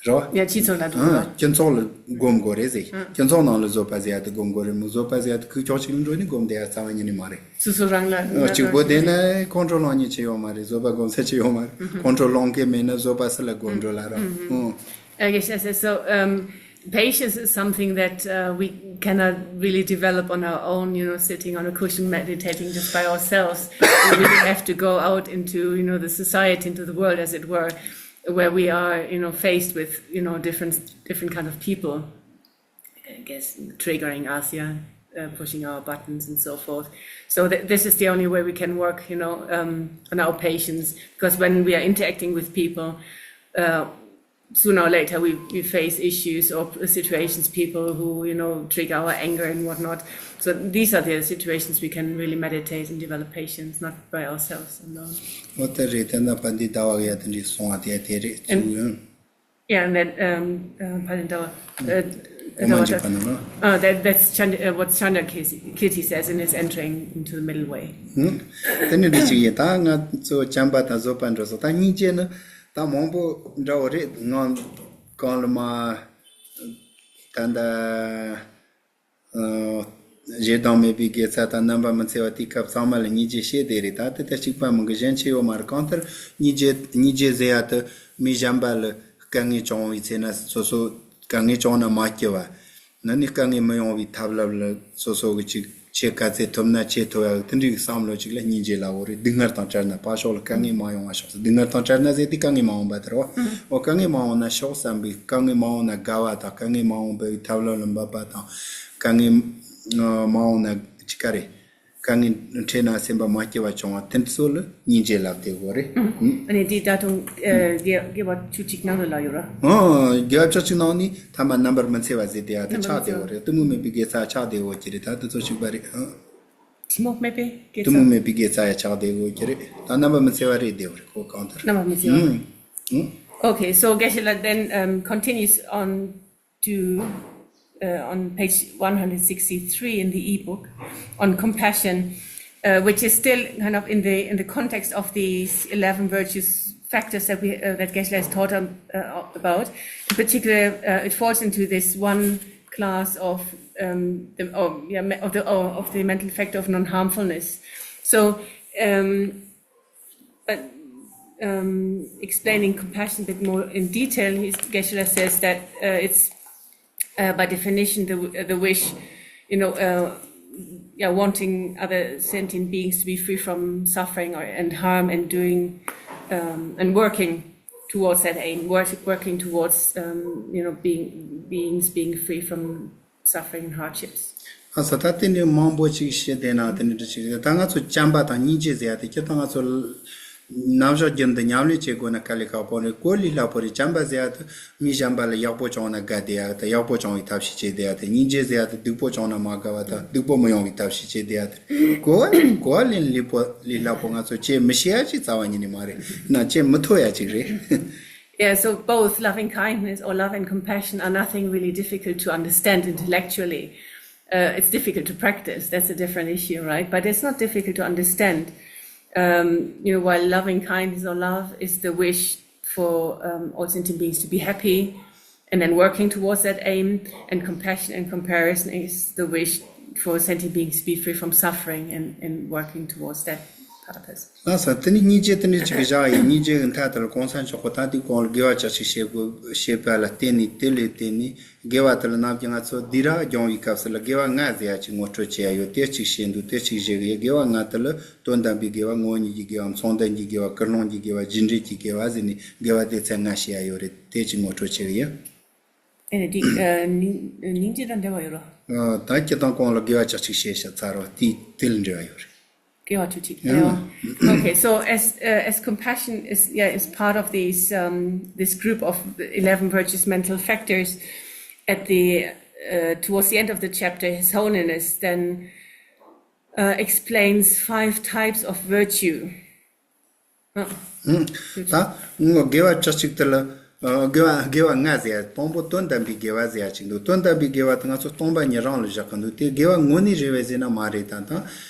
རེད་བ། ཡ་སྤྱི་ཚོགས་ལ་ཨ། སྤྱི་ཚོགས་ལ་སྒོམ་དགོས་རེད་ཟེར། ཨ། སྤྱི་ཚོགས་ནང་ལ་བཟོད་པ་ཟེར་ཡ་དེ་སྒོམ་དགོས་རེད། མི་བཟོད་པ་ཟེར་ཡ་དེ་ཁུག་ཀྱོག་ཅིག་ལ་འགྲོ་ནི་སྒོམ་བསྡད་ཡ་རྩ་བ་ཉིད་ནས་མ་རེད། སོ་སོ་རང་ལ་ཨ་གཅིག་པོ་བསྡད་ན་ཁོང་ཁྲོ་ལངས་ཉེན་ཆེ་ཡོད་མ་རེད། བཟོད་པ་སྒོམ་ས་ཅིག་ཡོད་མ་རེད། ཁོང་ཁྲོ་ལངས་མཁན་མེད་ན་བཟོད་པ་སུ་ལ་སྒོམ་འགྲོ་ལ་ར། ཨ། Okay, yes, yes, yes. So um, patience is something that uh, we cannot really develop on our own, you know, sitting on a cushion meditating just by ourselves. We really have to go out into, you know, the society, into the world, as it were, where we are, you know, faced with, you know, different, different kind of people, I guess, triggering us, yeah. uh, pushing our buttons and so forth. So th- this is the only way we can work, you know, um, on our patience. Because when we are interacting with people, uh, sooner or later we, we face issues or situations, people who, you know, trigger our anger and whatnot. So these are the situations we can really meditate and develop patience, not by ourselves alone. ཨོ་དེ་རེད། དེ་ན་པཎྜི་ཏ་ཝ་གི་ཡ་དེ་འདྲའི་གསུང་བ་དེ་ཡ་དེ་རེད། And- གཙོ་བོ་ཡང་། Yeah, and that, um, uh, Palindava, uh, ཨོ་མ་འཇིགས་པ་ན་ལོ། Uh, that, that's Chand- uh, what Chandrakirti says in his entering into the middle way. ཧུམ། དེ་ནི་འདི་ཅིག་ཡིན། ད་ང་ཚོ་བྱམས་པ་དང་བཟོད་པ་འགྲོ་སོང་། ད་སྙིང་རྗེ་ནི་ད་མང་པོ་འདྲ་བོ་རེད། ང་གང་ལ་མ་ད་ད། ཨ། ཞེ་སྡང་མེད་པའི་དགེ་རྩ་དང་རྣམ་པར་མི་འཚེ་བ། དེའི་སྐབས་ཚང་མ་ལ་སྙིང་རྗེ་བྱེད་དེ་རེད། ད་དེ་ལྟར་གཅིག་པ་མིན་གྱི་གཞན་ཅི་ཡོད་མ་རེད། གང་ལྟར་སྙིང་རྗེ་སྙིང་རྗེ་ཟེར་ཡ་དེ་མི་གཞན་པ་ལ་དཀའ་ངལ་བྱུང་བའི་ཚེ་ན་སོ་སོ་དཀའ་ངལ་བྱུང་ན་མ་སྐྱོ་བ། ན་ནི་དཀའ་ངལ་མི་ཡོང་བའི་ཐབས་ལམ་ལ་སོ་སོ་གི་ཅིག་ཆེ་ག་ཚད་ཐུབ་ན་ཆེ་ཐུབ་ཡ་དེ་འདྲའི་བསམ་བློ་ཅིག་ལ་སྙིང་རྗེ་ལབ་དགོས་རེད། སྡུག་བསྔལ་དང་བྲལ་ན་ཕར་ཕྱོགས་ལ་དཀའ་ངལ་མ་ཡོང་བ་ཕྱོགས་སུ། སྡུག་བསྔལ་དང་བྲལ་ན་ཟེར་དུས་དཀའ་ངལ་མ་འོངས་པ་དེ་རེད་བ། ཨོ་དཀའ་ངལ་མ་འོངས་ན་ཤོག་བསམ་པའི། དཀའ་ངལ་མ་འོངས་ན་དགའ་བ་དང་། དཀའ་ངལ་མ་འོངས་པའི་ཐབས་ལམ་ལ་འབད་པ་དང་། དཀའ་ངལ་མ་འོངས་ན་ཅི་ག་རེད། དཀའ་ངལ་འཕྲད་ན་སེམས་པ་མ་སྐྱིད་པ་བྱུང་བ་དེ་ཚོ་ལ་སྙིང་རྗེ་ལབ་བསྡད་དགོས་རེད། ཨ་ནི་དེ་ད་དུང་དགེ་དགེ་བ་བཅུ་གཅིག་ནང་ལ་ལབ་ཡོད་ར། ཨོ་དགེ་བ་བཅུ་གཅིག་ནང་ནི་ཐ་མ་རྣམ་པར་མི་འཚེ་བ་ཟེར་དེ་ཡ་དེ་ཆགས་བསྡད་དགོས་རེད། གཏི་མུག་མེད་པའི་དགེ་རྩ་ཆགས་བསྡད་དགོས་ཀྱི་རེད། ད་དེ་ཚོ་གཅིག་པ་རེད། ཨ། གཏི་མུག་མེད་པའི་དགེ་རྩ། གཏི་མུག་མེད་པའི་དགེ་རྩ་ཡ་ཆགས་བསྡད་དགོས་ཀྱི་རེད། ད་རྣམ་པར་མི་འཚེ་བ་རེད་བསྡད་དགོས་རེད། ཁོ་གང་ལྟར། རྣམ་པར་མི་འཚེ་བ། ཨུམ། ཨུམ། Okay, so Geshe-la then, um, continues on to, uh, on page one hundred sixty-three in the ebook on compassion, uh, which is still kind of in the, in the context of these eleven virtues factors that we, uh, that Geshe-la has taught, um, uh, about. In particular, uh, it falls into this one class of, um, the, oh, yeah, me- of the, oh, of the mental factor of non-harmfulness. So, um, but, um, explaining compassion a bit more in detail, he's, Geshe-la says that, uh, it's, uh, by definition, the, the wish, you know, uh, yeah, wanting other sentient beings to be free from suffering or, and harm, and doing, um, and working towards that aim, work, working towards, um, you know, being, beings being free from suffering and hardships. ཨ་ས་ད་དེ་འདྲའི་མང་པོ་ཅིག་བཤད་བསྡད་ན་དེ་འདྲ་ཅིག་རེད། ད་ང་ཚོ་བྱམས་པ་དང་སྙིང་རྗེ་ཟེར་ཡ་དེ་སྤྱིར་བཏང་ང་ཚོ་ནམ་ཞག་རྒྱུན་དུ་ཉམས་ལེན་བྱེད་དགོས་ན་དཀའ་ལས་ཁག་པོ་རེད། གོ་ལས་སླ་པོ་རེད། བྱམས་པ་ཟེར་ཡ་དེ་མི་གཞན་པ་ལ་ཡག་པོ་བྱུང་ན་དགའ་བསྡད་ཡ་དང་། ཡག་པོ་བྱུང་བའི་ཐབས་ཤེས་བྱེད་བསྡད་ཡ་དང་། སྙིང་རྗེ་ཟེར་ཡ་དེ་སྡུག་པོ་བྱུང་ན་མ་དགའ་བ་དང་། སྡུག་པོ་མི་ཡོང་བའི་ཐབས་ཤེས་བྱེད་བསྡད་ཡ་དེ། གོ་བ་གོ་བ་ལེན་ལས་པོ་ལས་སླ་པོ། ང་ཚོ་བྱེད་མི་ཤེས་ཡ་ཅིག་རྩ་བ་ཉིད་ནས་མ་རེད། ན་བྱེད་མི་ཐུབ་ཡ་ཅིག་རེད། Yeah, so both loving kindness or love and compassion are nothing really difficult to understand intellectually. Uh, it's difficult to practice. That's a different issue, right? But it's not difficult to understand. Um, you know, while loving kindness or love is the wish for, um, all sentient beings to be happy, and then working towards that aim, and compassion and comparison is the wish for sentient beings to be free from suffering and, and working towards that purpose. ལགས་སོ། དེ་ནི་སྙིང་རྗེ་དེ་འདྲ་ཅིག་གི་བཞག་ཡིན། སྙིང་རྗེ་གི་མཐའ་དེ་ལ་གོང་ས་མཆོག་གིས་ད་དེའི་གོང་ལ་དགེ་བ་བཅུ་གཅིག་བྱེད་དགོས་ཞེས་པ་ལ་བརྟེན་ནས། དེ་ལས་བརྟེན་ནས་དགེ་བ་དེ་ལ་ནམ་རྒྱུན་ང་ཚོ་སྡིགས་ར་སྦྱོང་བའི་སྐབས་སུ་ལ་དགེ་བ་ལྔ་ཟེར་ཡ་ཅིག་ངོ་སྤྲོད་བྱེད་ཡ་ཡོད། དེ་གཅིག་བྱེད་འདུག་དེ་གཅིག་བྱེད་གི་ཡོད། དགེ་བ་ལྔ་དེ་ལ་དོན་དམ་པའི་དགེ་བ། ངོ་བོ་ཉིད་ཀྱི་དགེ་བ། མཚུངས་ལྡན་གྱི་དགེ་བ། ཀུན་སློང་གི་དགེ་བ། རྒྱུ་འབྲས་ཀྱི་དགེ་བ་ཟེར་ནས་དགེ་བ་སྡེ་ཚན་ལྔ་བྱེད་ཡ་ཡོད་རེད། དེ་གཅིག་ངོ་སྤྲོད་བྱེད་གི་ཡོད། ཨེ་ནས་དེ་ཨ་སྙིང་སྙིང་རྗེ་དང་འབྲེལ་བ་ཡོད་རོ། ཨ་ད་སྤྱིར་བཏང་གོང་ལ་དགེ་བ་བཅུ་གཅིག་བྱས་ཤག་ཚར་བ་དེ་དེ་ལ་འབྲེལ་བ་ཡོད་རེད། དགེ་བ་བཅུ་གཅིག་དགེ་བ། Okay, so as, uh, as compassion is, yeah, is part of these, um, this group of the eleven virtuous mental factors, at the, uh, towards the end of the chapter, His Holiness then, uh, explains five types of virtue. ཨ། ད་ངོ་དགེ་བ་བཅུ་གཅིག་དེ་ལ། ཨ། དགེ་བ་དགེ་བ་ལྔ་ཟེར་ཡ། དང་པོ་དོན་དམ་པའི་དགེ་བ་ཟེར་ཡ་ཅིག་འདུག་དོན་དམ་པའི་དགེ་བ་དེ་ང་ཚོ་སྟོང་པ་ཉིད་རང་ལ་བཞག་གི་འདུག་དེ་དགེ་བ་དངོས་གནས་རེད་པས་ཟེར་ན་མ་རེད། ད་ད་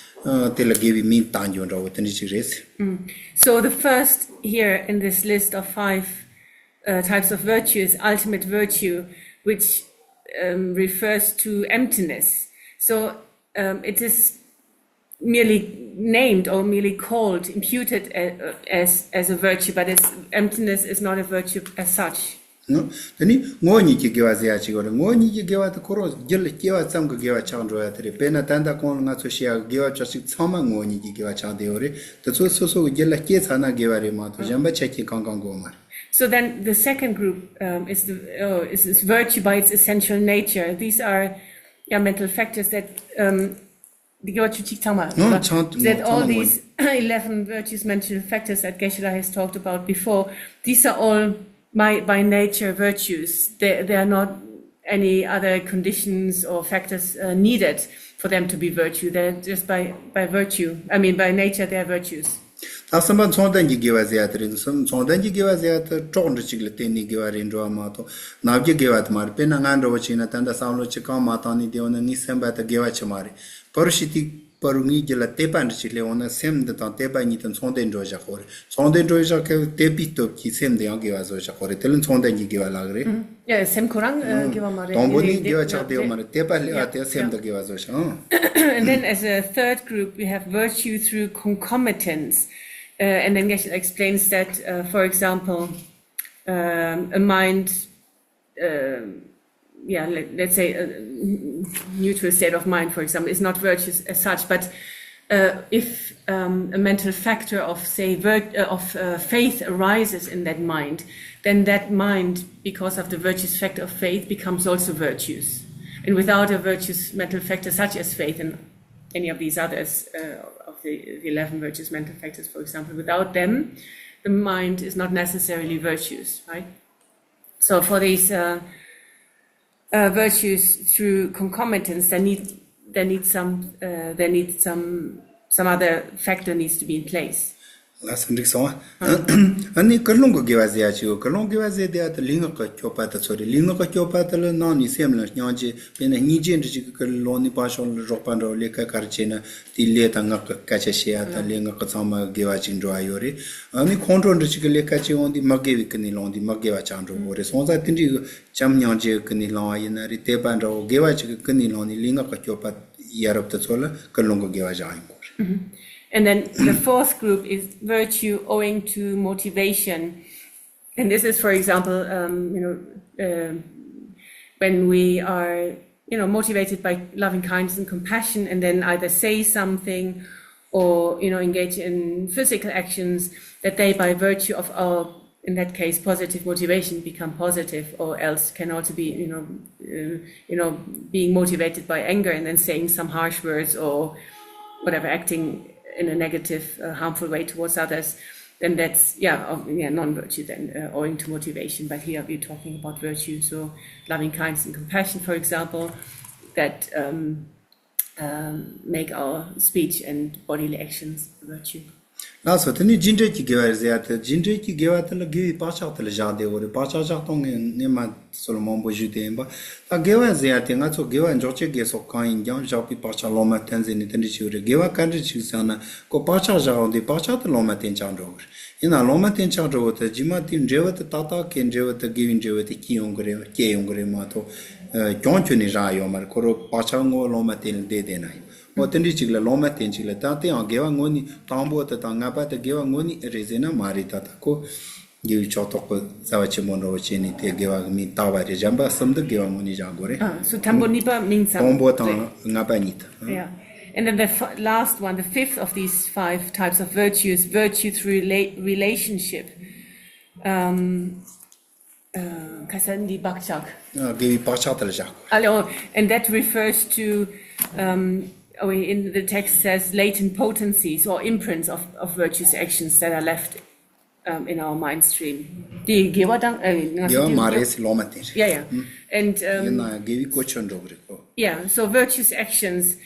ཨ་དེ་ལ་དགེ་བའི་མིང་བཏགས་རྒྱུ་འདྲ་བོ་དེ་འདྲ་ཅིག་རེད། Mm. So the first here in this list of five, uh, types of virtue is ultimate virtue, which, um, refers to emptiness. So, um, it is merely named or merely called, imputed a- as, as a virtue, but its emptiness is not a virtue as such. ཨ། དེ་ནི་ངོ་བོ་ཉིད་ཀྱི་དགེ་བ་ཟེར་ཡ་ཅིག་ཡོད་རེད། ངོ་བོ་ཉིད་ཀྱི་དགེ་བ་དེ་ཁོ་རང་རྒྱུད་ལ་སྐྱེ་བ་ཙམ་གྱི་དགེ་བ་ཆགས་འགྲོ་ཡ་དེ་རེད། དཔེར་ན་ད་ལྟ་གོང་ལ་ང་ཚོ་བཤད་ཡ་དགེ་བ་བཅུ་གཅིག་ཚང་མ་ངོ་བོ་ཉིད་ཀྱི་དགེ་བ་ཆགས་བསྡད་ཡོད་རེད། དེ་ཚོ་སོ་སོ་གི་རྒྱུད་ལ་སྐྱེས་ཚར་ན་དགེ་བ་རེད་མ་གཏོགས་གཞན་པ་ཆ་རྐྱེན་གང་གང་དགོས་མ་རེད། So then the second group, um, is the, oh, is, is virtue by its essential nature. These are yeah, mental factors that, um, དགེ་བ་བཅུ་གཅིག་ཚང་མ་ཨང་ཚང་that ཚང་all མ་these eleven virtuous mental factors that Geshe-la has talked about before, these are all by, by nature virtues. They, they are not any other conditions or factors uh, needed for them to be virtue. They're just by, by virtue. I mean, by nature, they are virtues. ད་གསུམ་པ་མཚུངས་ལྡན་གྱི་དགེ་བ་ཟེར་ཡ་དེ་རེད། གསུམ་མཚུངས་ལྡན་གྱི་དགེ་བ་ཟེར་ཡ་དེ་གྲོགས་འདྲ་གཅིག་ལ་བརྟེན་ནས་དགེ་བ་རེད་འགྲོ་བ་མ་གཏོགས་ནམ་རྒྱུན་དགེ་བ་དེ་མ་རེད། དཔེར་ན་ང་འདྲ་བོ་བྱས་ན་ད་ལྟ་བསམ་བློ་ཅི་གང་མ་བཏང་ནས་བསྡད་འོང་ན་ངའི་སེམས་པ་དེ་དགེ་བ་ཆི་མ་རེད། པ་རུ་ཤི་ཏི་པ་རུ་ངའི་རྒྱུད་ལ་དད་པ་འདྲ་ཅིག་སླེབས་འོང་ན་སེམས་འདི་དང་དད་པ་གཉིས་དེ་མཚུངས་ལྡན་འགྲོ་བཞག་གོ་རེད། མཚུངས་ལྡན་འགྲོ་བཞག་གི་དད་པའི་སྟོབས་ཀྱིས་སེམས་འདི་ཡང་དགེ་བ་བཟོ་བཞག་གོ་རེད། དེ་ལ་མཚུངས་ལྡན་གྱི་དགེ་བ་ལབ་གི་རེད། Yeah, སེམས་ཁོ་རང་ཨ་དགེ་བ་མ་རེད། དང་པོ་ནི་དགེ་བ་ཆགས་བསྡད་ཡོད་མ་རེད། དད་པ་སླེབས་པ་དེ་སེམས་འདི་དགེ་བ་བཟོ་བཞག་ཨང་། And then as a third group, we have virtue through concomitants. Uh, and then Geshe explains that, uh, for example, um, a mind, um, yeah, let, let's say a neutral state of mind, for example, is not virtuous as such, but uh, if um, a mental factor of, say, vir- uh, of uh, faith arises in that mind, then that mind, because of the virtuous factor of faith, becomes also virtuous. And without a virtuous mental factor such as faith and any of these others uh, of the, the eleven virtuous mental factors, for example, without them, the mind is not necessarily virtuous, right? So for these uh, uh, virtues through concomitants, they need they need some uh, they need some some other factor needs to be in place. ལགས་སོ། འགྲིག་སོང་ཨ། ཨ་ནི་ཀུན་སློང་གི་དགེ་བ་ཟེར་ཡ་ཅིག་ཡོད། ཀུན་སློང་དགེ་བ་ཟེར་དེ་ཡ་དེ་ལུས་ངག་གི་སྤྱོད་པ་དེ་ཚོ་རེད། ལུས་ངག་གི་སྤྱོད་པ་དེ་ལ་ནང་ནས་སེམས་ལ་སྙིང་རྗེ། དཔེར་ན་སྙིང་རྗེ་འདྲ་ཅིག་གི་ཀུན་སློང་ནི་པ་ཤོག་ལ་རོགས་པ་འདྲ་བོ་ལས་ཀ་ག་རེ་བྱས་ན་དེའི་ལས་དང་ངག་གི་སྐད་ཆ་བཤད་ཡ་དང་ལས་ངག་གི་ཚང་མ་དགེ་བ་ཅིག་འགྲོ་བ་ཡོད་རེད། ཨ་ནི་ཁོང་ཁྲོ་འདྲ་ཅིག་གི་ལས་ཀ་བྱེད་འོང་དུས་མི་དགེ་བའི་ཀུན་ནས་བསླངས་དུས་མི་དགེ་བ་ཆགས་འགྲོ་གི་རེད། སོང་ཙང་དེ་འདྲའི་བྱམས་སྙིང་རྗེ་ཀུན་ནས་བསླངས་པ་ཡིན་ན་རེད། དད་པ་འདྲ་བོ་དགེ་བ་ཅིག་གི་ཀུན་ནས་བསླངས་ནས་ལུས་ངག་གི་སྤྱོད་པ་ཡ་རབས་དེ་ཚོ་ལ་ཀུན་སློང་གི་དགེ་བ་བཞག་ཡོང་གི་རེད། And then the fourth group is virtue owing to motivation. And this is, for example, um, you know, um when we are, you know, motivated by loving kindness and compassion, and then either say something or, you know, engage in physical actions that they, by virtue of our, in that case, positive motivation, become positive, or else can also be, you know, uh, you know, being motivated by anger and then saying some harsh words or whatever, acting in a negative, uh, harmful way towards others, then that's, yeah, uh, yeah, non-virtue then, uh, owing to motivation. But here we're talking about virtue, so loving kindness and compassion, for example, that um, um, make our speech and bodily actions virtue. ལགས་སོ། དེ་ནི་རྒྱུ་འབྲས་ཀྱི་དགེ་བ་ཟེར་ཡ་དེ། རྒྱུ་འབྲས་ཀྱི་དགེ་བ་དེ་ལ་དགེ་བའི་བག་ཆགས་དེ་ལ་བཞག་བསྡད་ཡོད་རེད། བག་ཆགས་བཞག་སྟངས་ངས་ངས་མ་སོ་ལ་མང་པོ་ཞུས་དེ་ཡིན་པ། ད་དགེ་བ་ཟེར་ཡ་དེ་ང་ཚོ་དགེ་བ་འཇོག་བྱེད་དགེ་སོགས་གང་ཡིན་ཀྱང་། བཞག་པའི་བག་ཆགས་ལོང་མ་བརྟེན་ཟེར་ནས་དེ་འདྲ་ཞིག་རེད། དགེ་བ་ག་འདྲ་ཞིག་ཟེར་ན་ཁོ་བག་ཆགས་བཞག་འོང་དུས་བག་ཆགས་དེ་ལོང་མ་བརྟེན་ཆགས་འགྲོ་གི་རེད། ཡིན་ན་ལོང་མ་བརྟེན་ཆགས་འགྲོ་བོ་དེ་རྗེས་མ་དེའི་འབྲས་བུ་དེ་ཏག་ཏག་གི་འབྲས་བུ་དེ་དགེ་བའི་འབྲས་བུ་དེ་སྐྱེ་ཡོང་གི་རེད། སྐྱེ་ཡོང་གི་རེད་མ་གཏོགས་གྱོང་ཁྱོན་ནས་རག་ཡོད་མ་རེད། ཁོ་རང་བག་ཆགས་དངོས་ལོང་མ་བརྟེན་ལ་བསྡད་བསྡད་ན་ཡང་། འོ་དེ་འདྲའི་ཅིག་ལ་ལོང་མ་བརྟེན་ཅིག་ལ། ད་དེ་ཡང་དགེ་བ་དངོས་ནི་དང་པོ་དེ་དང་ལྔ་པ་དེ་དགེ་བ་དངོས་ནི་རེད་ཟེར་ན་མ་རེད། ད་ད་ཁོ་དགེ་བའི་ཕྱོགས་གཏོགས་པའི་རྩ་བ་ཆེན་པོ་འདྲ་བོ་བྱས་ནས་དེ་དགེ་བ་གི་མིང་བཏགས་པ་རེད། གཞན་པ་གསུམ་དེ་དགེ་བ་དངོས་ནི་བཞག་དགོས་རེད། Ah, so དང་པོ་གཉིས་པ་མིང་ཙམ་དང་པོ་དང་རེད། ལྔ་པ་གཉིས་དེ། Yeah. And then the f- last one, the fifth of these five types of virtues, virtue through rela- relationship. Um, ཁ་སང་འདི་བག་ཆགས། དགེ་བའི་བག་ཆགས་དེ་ལ་བཞག་དགོས། And that refers to, um, oh, in the text says latent potencies or imprints of, of virtuous actions that are left, um, in our mind stream. དེ་དགེ་བ་དང་ཨ་ང་ཚོ་དགེ་བ་མ་རེད་ཟེར་ལོང་མ་བརྟེན་རེད། Yeah, yeah. And, um, ཡིན་ན་དགེ་བའི་གོ་ཆོད་འགྲོ་གི་རེད་ཁོ། Yeah, so virtuous actions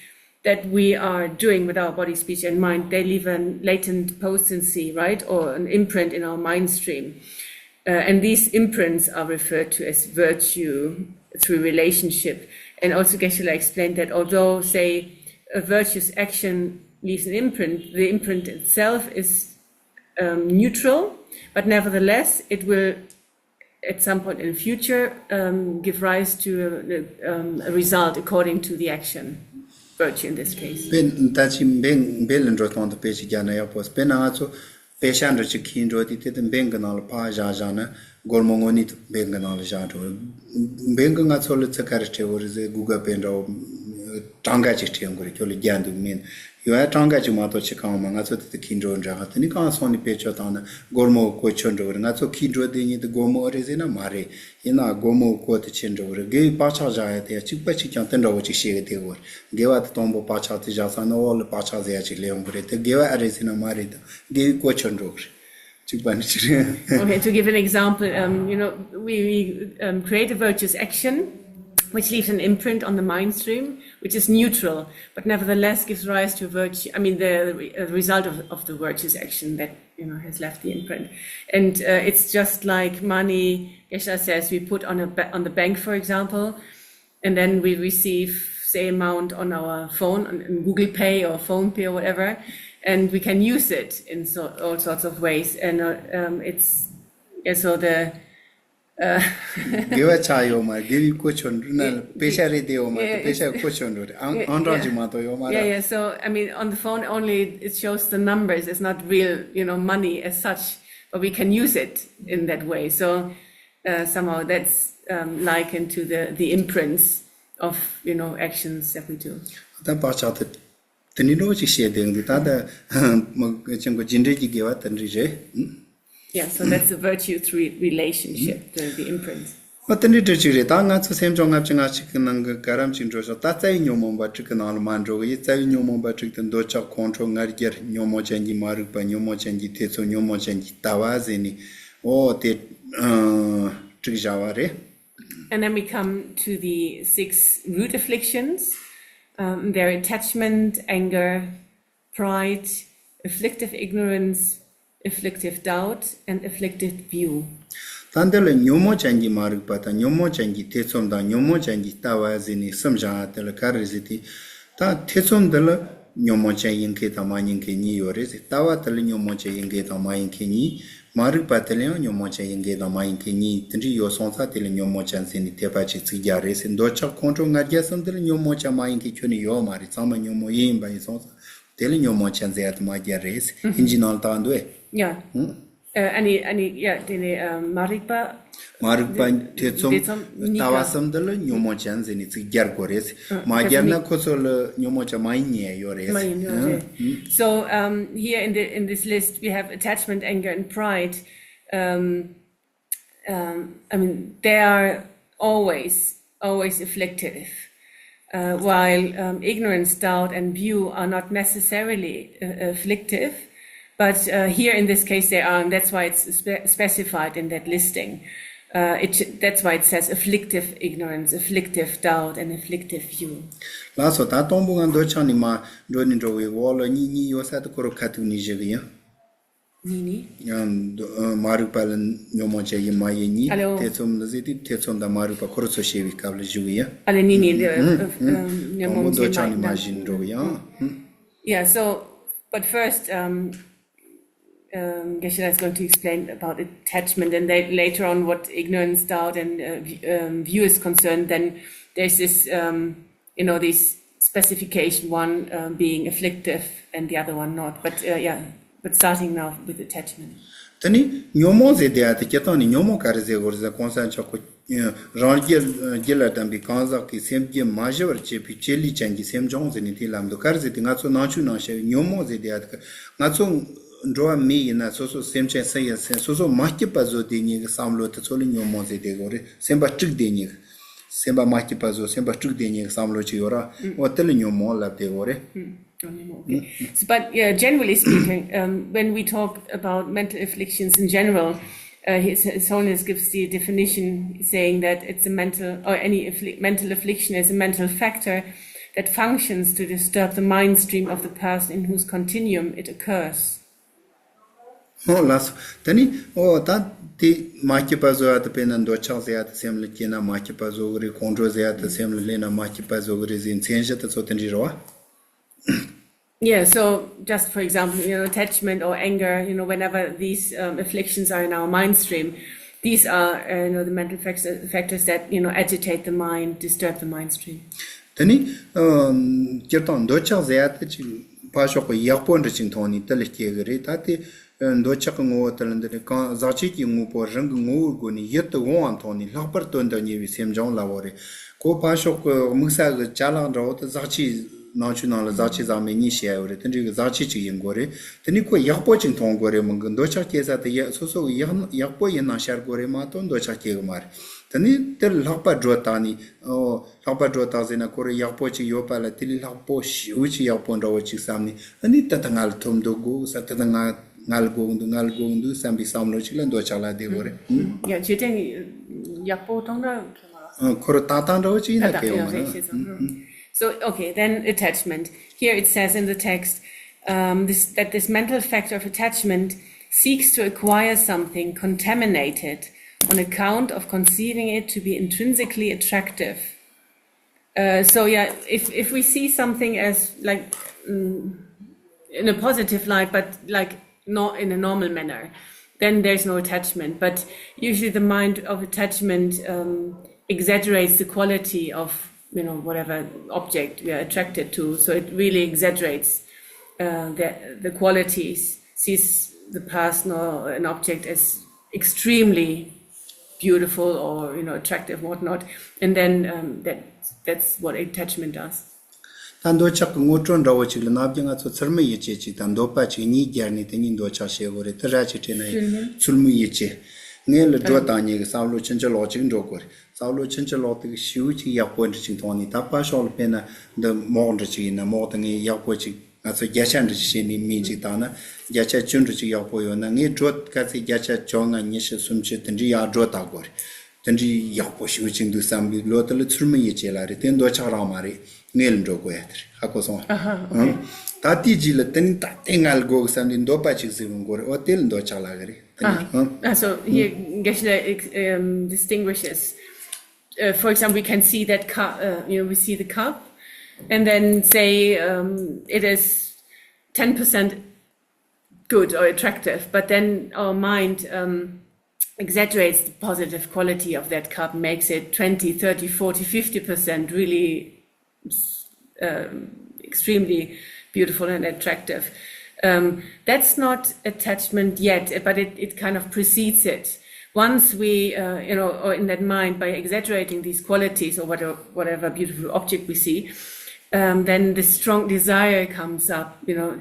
that we are doing with our body, speech, and mind, they leave a latent potency, right, or an imprint in our mind stream. Uh, and these imprints are referred to as virtue through relationship. And also, Geshe-la explained that although, say, a virtuous action leaves an imprint, the imprint itself is um, neutral, but nevertheless, it will at some point in the future, um, give rise to a, um, a result according to the action, virtue in this case. དཔེ་ད་ཅི་འབེན་འབེན་ལ་འགྲོ་སྟངས་དེ་དཔེ་ཅིག་རྒྱག་ན་ཡག་པོ། དཔེར་ན་ང་ཚོ་དཔེ་ཤག་འདྲ་ཅིག་འཁྱེར་འགྲོ་དུས་དེ་དེ་འབེན་གི་ནང་ལ་ཕར་བཞག་བཞག་ན་སྒོར་མོ་དངོས་གནས་དེ་འབེན་གི་ནང་ལ་བཞག་འགྲོ། འབེན་གི་ང་ཚོ་ལ་ཚིག་ག་རེ་སྤྲད་ཡོད་རེད་ཟེར། Google Pay འདྲ་བོ། གྲངས་ཀ་ཅིག་སྤྲད་དགོས་རེད། ཁྱོད་ལ་རྒྱག་འདུག་མིན། ཡོད་ཡ་གྲངས་ཀ་ཅིག་མ་གཏོགས་ཅི་གང་མ། ང་ཚོ་དེ་དུ་ཁྱི་འགྲོ་འདྲ་ག་དེ་ནི་གང་སོང་ནི་དཔེ་ཆོ་བཏང་ན་སྒོར་མོ་གོ་ཆོད་འགྲོ་གི་རེད། ང་ཚོ་ཁྱི་འགྲོ་དེ་ཉིད་དུ་སྒོར་མོ་རེད་ཟེར་ན་མ་རེད། ཡིན་ན་སྒོར་མོ་གོ་དེ་ཆེ་འགྲོ་གི་རེད། དགེ་བའི་བག་ཆགས་བཞག་ཡ་དེ་ཡ་གཅིག་པ་གཅིག་ཀྱང་དེ་འདྲ་བོ་ཅིག་བཤད་གི་དེ་གོ་རེད། དགེ་བ་དེ་དང་པོ་བག་ཆགས་དེ་བཞག་ས་ན་འོག་ལ་བག་ཆགས་ཟེར་ཡ་ཅིག་སླེབས་ཡོང་གི་རེད། དེ་དགེ་བ་ཨ་རེད་ཟེར་ན་མ་རེད་དང་དགེ་བའི་གོ་ཆོད་འགྲོ་གི་རེད། གཅིག་པ་ནི་གཅིག་རེད། Okay, to give an example, um, you know, we, we um, create a virtuous action which leaves an imprint on the mind stream, which is neutral, but nevertheless gives rise to virtue, I mean, the re- uh, result of, of the virtuous action that, you know, has left the imprint. And uh, it's just like money, Geshe-la says, we put on, a ba- on the bank, for example, and then we receive, say, amount on our phone, on, in Google Pay or Phone Pay or whatever, and we can use it in so, all sorts of ways. And uh, um, it's, yeah, so the uh, དགེ་བ་ཆགས་ཡོད་མ་རེད། དགེ་བའི་གོ་ཆོད་འགྲོ་ན་ལ་དཔེ་ཆ་རེད་དེ་ཡོད་མ་རེད། དཔེ་ཆ་གོ་ཆོད་འགྲོ་རེད། ཨང་ཨང་གྲངས་ཅིག་མ་གཏོགས་ཡོད་མ་yeah, རེད། Yeah, so I mean, on the phone only, it shows the numbers. It's not real, you know, money as such, but we can use it in that way. So uh, somehow that's um, likened to the, the imprints of, you know, actions that we do. ད་བག་ཆགས་དེ་དེ་ནི་འགྲོ་ཅིག་བཤད་དེ་འདུག་ད་ད་མ་ཅན་གོ་ཇི་འདྲས་ཀྱི་དགེ་བ་དེ་འདྲས་རེད། Yeah, so that's the virtue through relationship, the, the imprints. ཨོ་དེ་འདྲས་འདྲ་ཅིག་རེད། ད་ང་ཚོ་སེམས་བྱུང་ལྔ་བཅུ་ང་གཅིག་གི་ནང་གི་ག་རམ་ཅིག་འགྲོ་ཤོག་ད་རྩ་བའི་ཉོན་མོངས་པ་དྲུག་གི་ནང་ལ་མ་འགྲོ་གི་ཡིན། རྩ་བའི་ཉོན་མོངས་པ་དྲུག་དེ་འདོད་ཆགས་ཁོང་ཁྲོ་ང་རྒྱལ་ཉོན་མོངས་ཅན་གྱི་མ་རིག་པ་ཉོན་མོངས་ཅན་གྱི་ཐེ་ཚོམ་ཉོན་མོངས་ཅན་གྱི་ལྟ་བ་ཟེར་ནས་ཨོ་དེ་དྲུག་བཞག་པ་རེད། And then we come to the six root afflictions. Um, they're attachment, anger, pride, afflictive ignorance, afflictive doubt, and afflictive view. ད་འདི་ལ་ཉོན་མོངས་ཅན་གྱི་མ་རིག་པ་དང་ཉོན་མོངས་ཅན་གྱི་ཐེ་ཚོམ་དང་ཉོན་མོངས་ཅན་གྱི་ལྟ་བ་ཟེར་ནས་གསུམ་བཞག་དེ་ལ་ག་རེ་ཟེར་དེ། ད་ཐེ་ཚོམ་འདི་ལ་ཉོན་མོངས་ཅན་ཡིན་མཁན་དང་མ་ཡིན་མཁན་གཉིས་ཡོད་རེད་ཟེར། ལྟ་བ་དེ་ལ་ཉོན་མོངས་ཅན་ཡིན་མཁན་དང་མ་ཡིན་མཁན་གཉིས། མ་རིག་པ་དེ་ལ་ཡང་ཉོན་མོངས་ཅན་ཡིན་མཁན་དང་མ་ཡིན་མཁན་གཉིས་དེ་འདྲ་ཡོད་སོང་ཙང་དེ་ལ་ཉོན་མོངས་ཅན་ཟེར་ནས་དེ་པ་ཅིག་ཚིག་རྒྱག་རེད་ཟེར། འདོད་ཆགས་ཁོང་ཁྲོ་ང་རྒྱལ་གསུམ་དེ་ལ་ཉོན་མོངས་ཅན་མ་ཡིན་མཁན་ཁྱོན་ནས་ཡོད་མ་རེད། ཚང་མ་ཉོན་མོངས་ཡིན་ཡིན་པ་ཡིན་སོང་ཙང་དེ་ལ་ཉོན་མོངས་ཅན་ཟེར་ཡ་དེ་མ་རྒྱག་རེད་ཟེར། ཨིན་ཇིའི་ནང་ལ་བཏང་འདུག་ཨེ། Yeah. ཨ་ནི་ཨ་ནི་yeah དེ་ནས་མ་རིག་པ། མ་རིག་པ་ཐེ་ཚོམ་ཐེ་ཚོམ་གཉིས་ཀ་ལྟ་བ་གསུམ་འདི་ལ་ཉོན་མོངས་ཅན་ཟེར་ནས་ཚིག་རྒྱག་དགོས་རེད། མ་རྒྱག་ན་ཁོ་ཚོ་ལ་ཉོན་མོངས་ཅན་མ་ཡིན་ཉེ་ཡོད་རེད། མ་ཡིན་ཡོད་རེད། So um, here in the in this list we have attachment, anger, and pride. Um, um, I mean, they are always always afflictive. Uh, while um, ignorance, doubt, and view are not necessarily uh, afflictive, but uh, here in this case they are, and that's why it's spe- specified in that listing. Uh, it, that's why it says afflictive ignorance, afflictive doubt, and afflictive view. ལགས་སོ། ད་དང་པོ་ང་འདོད་ཆགས་ནས་མ་འགྲོ་ནས་འགྲོ་བའི་འོག་ལ་གཉིས་གཉིས་ཡོད་ས་དེ་ཁོ་རང་ཁ་ཐུག་ནས་བཞག་གི་ཡིན། གཉིས་ནི། ཡང་འདོ- ཨ། མ་རིག་པ་ལ་ཉོན་མོངས་ཅན་ཡིན་མ་ཡིན་གཉིས། ཨ་ལེ། ཐེ་ཚོམ་ལ་ཟེར་དུས་ཐེ་ཚོམ་དང་མ་རིག་པ་ཁོ་རང་ཚོ་བཤད་པའི་སྐབས་ལ་བཞུགས་ཡ། ཨ་ལེ་གཉིས་ནི་འདི་ཨ་ཨ་ཨ་ཉོན་མོངས་ཅན་མ་ཡིན་ན། འདོད་ཆགས་ནས་མ་གཞི་འགྲོ་གི་ཡ། Yeah, so, but first, um, um, Geshe-la is going to explain about attachment, and then later on, what ignorance, doubt, and uh, v- um, view is concerned, then there's this, um, you know, this specification, one um, being afflictive and the other one not. But uh, yeah, but starting now with attachment. དེ་ནི་ཉོན་མོངས་ཟེར་དེ་ཡ་དེ་སྤྱིར་བཏང་ནི་ཉོན་མོངས་ག་རེ་ཟེར་དགོས་རེད་ཟེར། གོང་ས་མཆོག་གི་རང་རྒྱལ་རྒྱུད་ལ་ལྡན་པའི་གང་ཟག་གི་སེམས་རྒྱུད་མ་ཞི་བར་བྱེད་པའི་བྱེད་ལས་ཅན་གྱི་སེམས་བྱུང་ཟེར་ནས་དེ་ལབ་འདུག་ག་རེ་ཟེར་དེ་ང་ཚོ་ནང་ཆོས་ནང་བཤད་པའི་ཉོན་མོངས་ཟེར་དེ་ཡ་དེ་ང་ཚོ་འགྲོ་བ་མི་ཡིན་ན་སོ་སོ་སེམས་ཅན་སུ་ཡིན་སེམས་སོ་སོ་མ་སྐྱིད་པ་བཟོ་དེ་ཉིད་ཀྱི་བསམ་བློ་དེ་ཚོ་ལ་ཉོན་མོངས་ཟེར་དེ་དགོས་རེད། སེམས་པ་དཀྲུགས་དེ་ཉིད་ཀྱི། སེམས་པ་མ་སྐྱིད་པ་བཟོ་སེམས་པ་དཀྲུགས་དེ་ཉིད་ཀྱི་བསམ་བློ་ཅིག་ཡོད་ར། འོ་དེ་ལ་ཉོན་མོངས་ལབ་དེ་དགོས་རེད། Mm, don't you know? Okay. So, but yeah, generally speaking, um, when we talk about mental afflictions in general, uh, His, His Holiness gives the definition saying that it's a mental, or any affli- mental affliction is a mental factor that functions to disturb the mind stream of the person in whose continuum it occurs. ཨོ་ལགས་སོ། དེ་ནི་ཨོ་ད་དེ་མ་སྐྱིད་པ་བཟོ་ཡ་དེ་དཔེར་ན་འདོད་ཆགས་ཟེར་ཡ་དེ་སེམས་ལ་སྐྱེས་ན་མ་སྐྱིད་པ་བཟོ་གི་རེད། ཁོང་ཁྲོ་ཟེར་ཡ་དེ་སེམས་ལ་སླེབས་ན་མ་སྐྱིད་པ་བཟོ་གི་རེད་ཟེར་མཚན་གཞི་དེ་ཚོ་དེ་འདྲ་རེད་བ། Yeah, so just for example, you know, attachment or anger, you know, whenever these um, afflictions are in our mind stream, these are, uh, you know, the mental factors, factors that, you know, agitate the mind, disturb the mind stream. དེ་ནི་ཨ་སྤྱིར་བཏང་འདོད་ཆགས་ཟེར་ཡ་དེ་ཅིག་ཕར་ཕྱོགས་ཀྱི་ཡག་པོ་འདྲ་ཅིག་མཐོང་ནས་དེ་ལ་སྐྱེ་གི་རེད། ད་དེ་འདོད་ཆགས་ཀྱི་ངོ་བོ་དེ་ལ་འདི་ནི་གང་ཟག་བཅས་ཀྱི་དངོས་པོ་རང་གི་ངོ་བོའི་སྒོ་ནས་ཡིད་དུ་འོང་བ་མཐོང་ནས་ལྷག་པར་དོན་དུ་གཉེར་བའི་སེམས་བྱུང་ལབ་པ་རེད། ཁོ་ཕར་ཕྱོགས་ཀྱི་དམིགས་བསལ་གྱི་ཅ་ལག་འདྲ་བོ་དེ་ཟག་བཅས་ནང་ཆོས་ནང་ལ་ཟག་བཅས་ཟག་མེད་གཉིས་བཤད་ཡོད་རེད། དེ་འདྲའི་གི་ཟག་བཅས་ཅིག་ཡིན་དགོས་རེད། དེ་ནས་ཁོ་ཡག་པོ་ཅིག་མཐོང་དགོས་རེད། མི་གི་འདོད་ཆགས་སྐྱེ་ས་དེ་ཡ་སོ་སོ་གི་ཡག་ཡག་པོ་ཡིན་ན་ཤར་དགོས་རེད་མ་གཏོགས་འདོད་ཆགས་སྐྱེ་གི་མ་རེད། དེ་ནས་དེར་ལྷག་པ་སྒྲོ་བཏགས་ནས། ཨོ། ལྷག་པ་སྒྲོ་བཏགས་ཟེར་ན་ཁོ་རང་ཡག་པོ་ཅིག་ཡོད་པ་ལ་དེ་ལས་ལྷག་པོ་ཞེ་པོ་ཅིག་ཡག་པོ་འདྲ་བོ་ཅིག་བསམ་ནས། ཨ་ནི་ད་ལྟ་ང་ལ་ཐོབ་འདུག་དགོས་ས། ད་ལྟ་ང་ང་ལ་དགོས་འདུག་ང་ལ་དགོས་འདུག་བསམ་པའི་བསམ་བློ་ཅིག་ལ་འདོད་ཆགས་ལ་བསྡད་དགོས་རེད། ཡ་བྱེད་ཀྱང་ཡག་པོ་གཏོང་ན་ཁྱོད་མ་ཨ། ཁོ་རང་ཏག་ཏག་འདྲ་བོ་ཅིག་ཡིན་ན་ད་ད་སྐད་ཡོང་ཡ་མ་རེད་རེད། ཤེས་སོང་། So, okay, then attachment. Here it says in the text, um, this, that this mental factor of attachment seeks to acquire something contaminated on account of conceiving it to be intrinsically attractive. Uh, so yeah, if if we see something as like mm, in a positive light, but like not in a normal manner, then there's no attachment. But usually, the mind of attachment um, exaggerates the quality of you know whatever object we are attracted to. So it really exaggerates uh, the the qualities, sees the person or an object as extremely beautiful or you know attractive, whatnot, and then um, that that's what attachment does. ད་འདོད་ཆགས་ཀྱི་ངོ་སྤྲོད་འདྲ་བོ་ཅིག་ལ་ནམ་རྒྱུན་ང་ཚོ་ཚུལ་མིན་ཡིད་བྱེད་ཅིག་དང་འདོད་པ་ཅིག་གཉིས་སྦྱར་ནས་དེ་གཉིས་འདོད་ཆགས་བྱེད་དགོས་རེད། དེ་ར་ཅིག་དྲན་ན་ཡིན། ཚུལ་མིན་ཚུལ་མིན་ཡིད་བྱེད། ངེད་ལ་སྒྲོ་ཨ་བཏགས་ཉེ་གི་བསམ་བློ་ཕྱིན་ཅི་ལོག་ཅིག་འགྲོ་དགོས་རེད། བསམ་བློ་ཕྱིན་ཅི་ལོག་དེ་གི་ཞེ་པོ་ཅིག་ཡག་པོ་འདྲ་ཅིག་མཐོང་ནས། ད་ཕར་ཕྱོགས་ལ་དཔེར་ན་འདི་མོག་འདྲ་ཅིག་ཡིན་ན། མོག་དེ་ངས་ཡག་པོ་ཅིག་ང་ཚོ་བརྒྱ་ཆ་འདྲ་ཅིག་བྱས་ནས་མིང་ཅིག་བཏགས་ན། བརྒྱ་ཆ་བཅུ་འདྲ་ཅིག་ཡག་པོ་ཡོད་ན། ངས་སྒྲོ་ག་ཚད་བརྒྱ་ཆ་བཅོ་ལྔ་ཉི་ཤུ་སུམ་ཅུ་དེ་འདྲའི་ཡག་སྒྲོ་བཏགས་དགོས་རེད། དེ་འདྲའི་ཡག་པོ་ཞེ་པོ་ཅིག་འདུག་བསམ་པའི་བློ་དེ་ལ་ཚུལ་མིན་ཡིད་བྱེད་ལབ་རེད། དེ་འདོད་ཆགས་རང་མ་རེད། ངེད་ལ་འགྲོ་དགོས་ཡ་དེ་རེད། ཧ་གོ་སོང་ཨ། ཨ་ཧ། ཨོ་ཁེ། ཨང་། ད་དེའི་རྗེས་ལ་དེ་ནི་ད་དེ་ང་ལ་དགོས་གི་བསམ་ནས་འདོད་པ་ཅིག་གཟིགས་དགོས་རེད། འོ་དེ་ལ་འདོད་ཆགས་ལབ་གི་རེད། དེ་ནི་ཨ་ཨང་། ཨ། So here Geshe-la ex- um, distinguishes. Uh, for example, we can see that cup, uh, you know, we see the cup, and then say um, it is ten percent good or attractive, but then our mind um, exaggerates the positive quality of that cup, makes it twenty, thirty, forty, fifty percent really um, extremely beautiful and attractive. Um, that's not attachment yet, but it, it kind of precedes it. Once we, uh, you know, or in that mind, by exaggerating these qualities or whatever, whatever beautiful object we see, um, then the strong desire comes up, you know,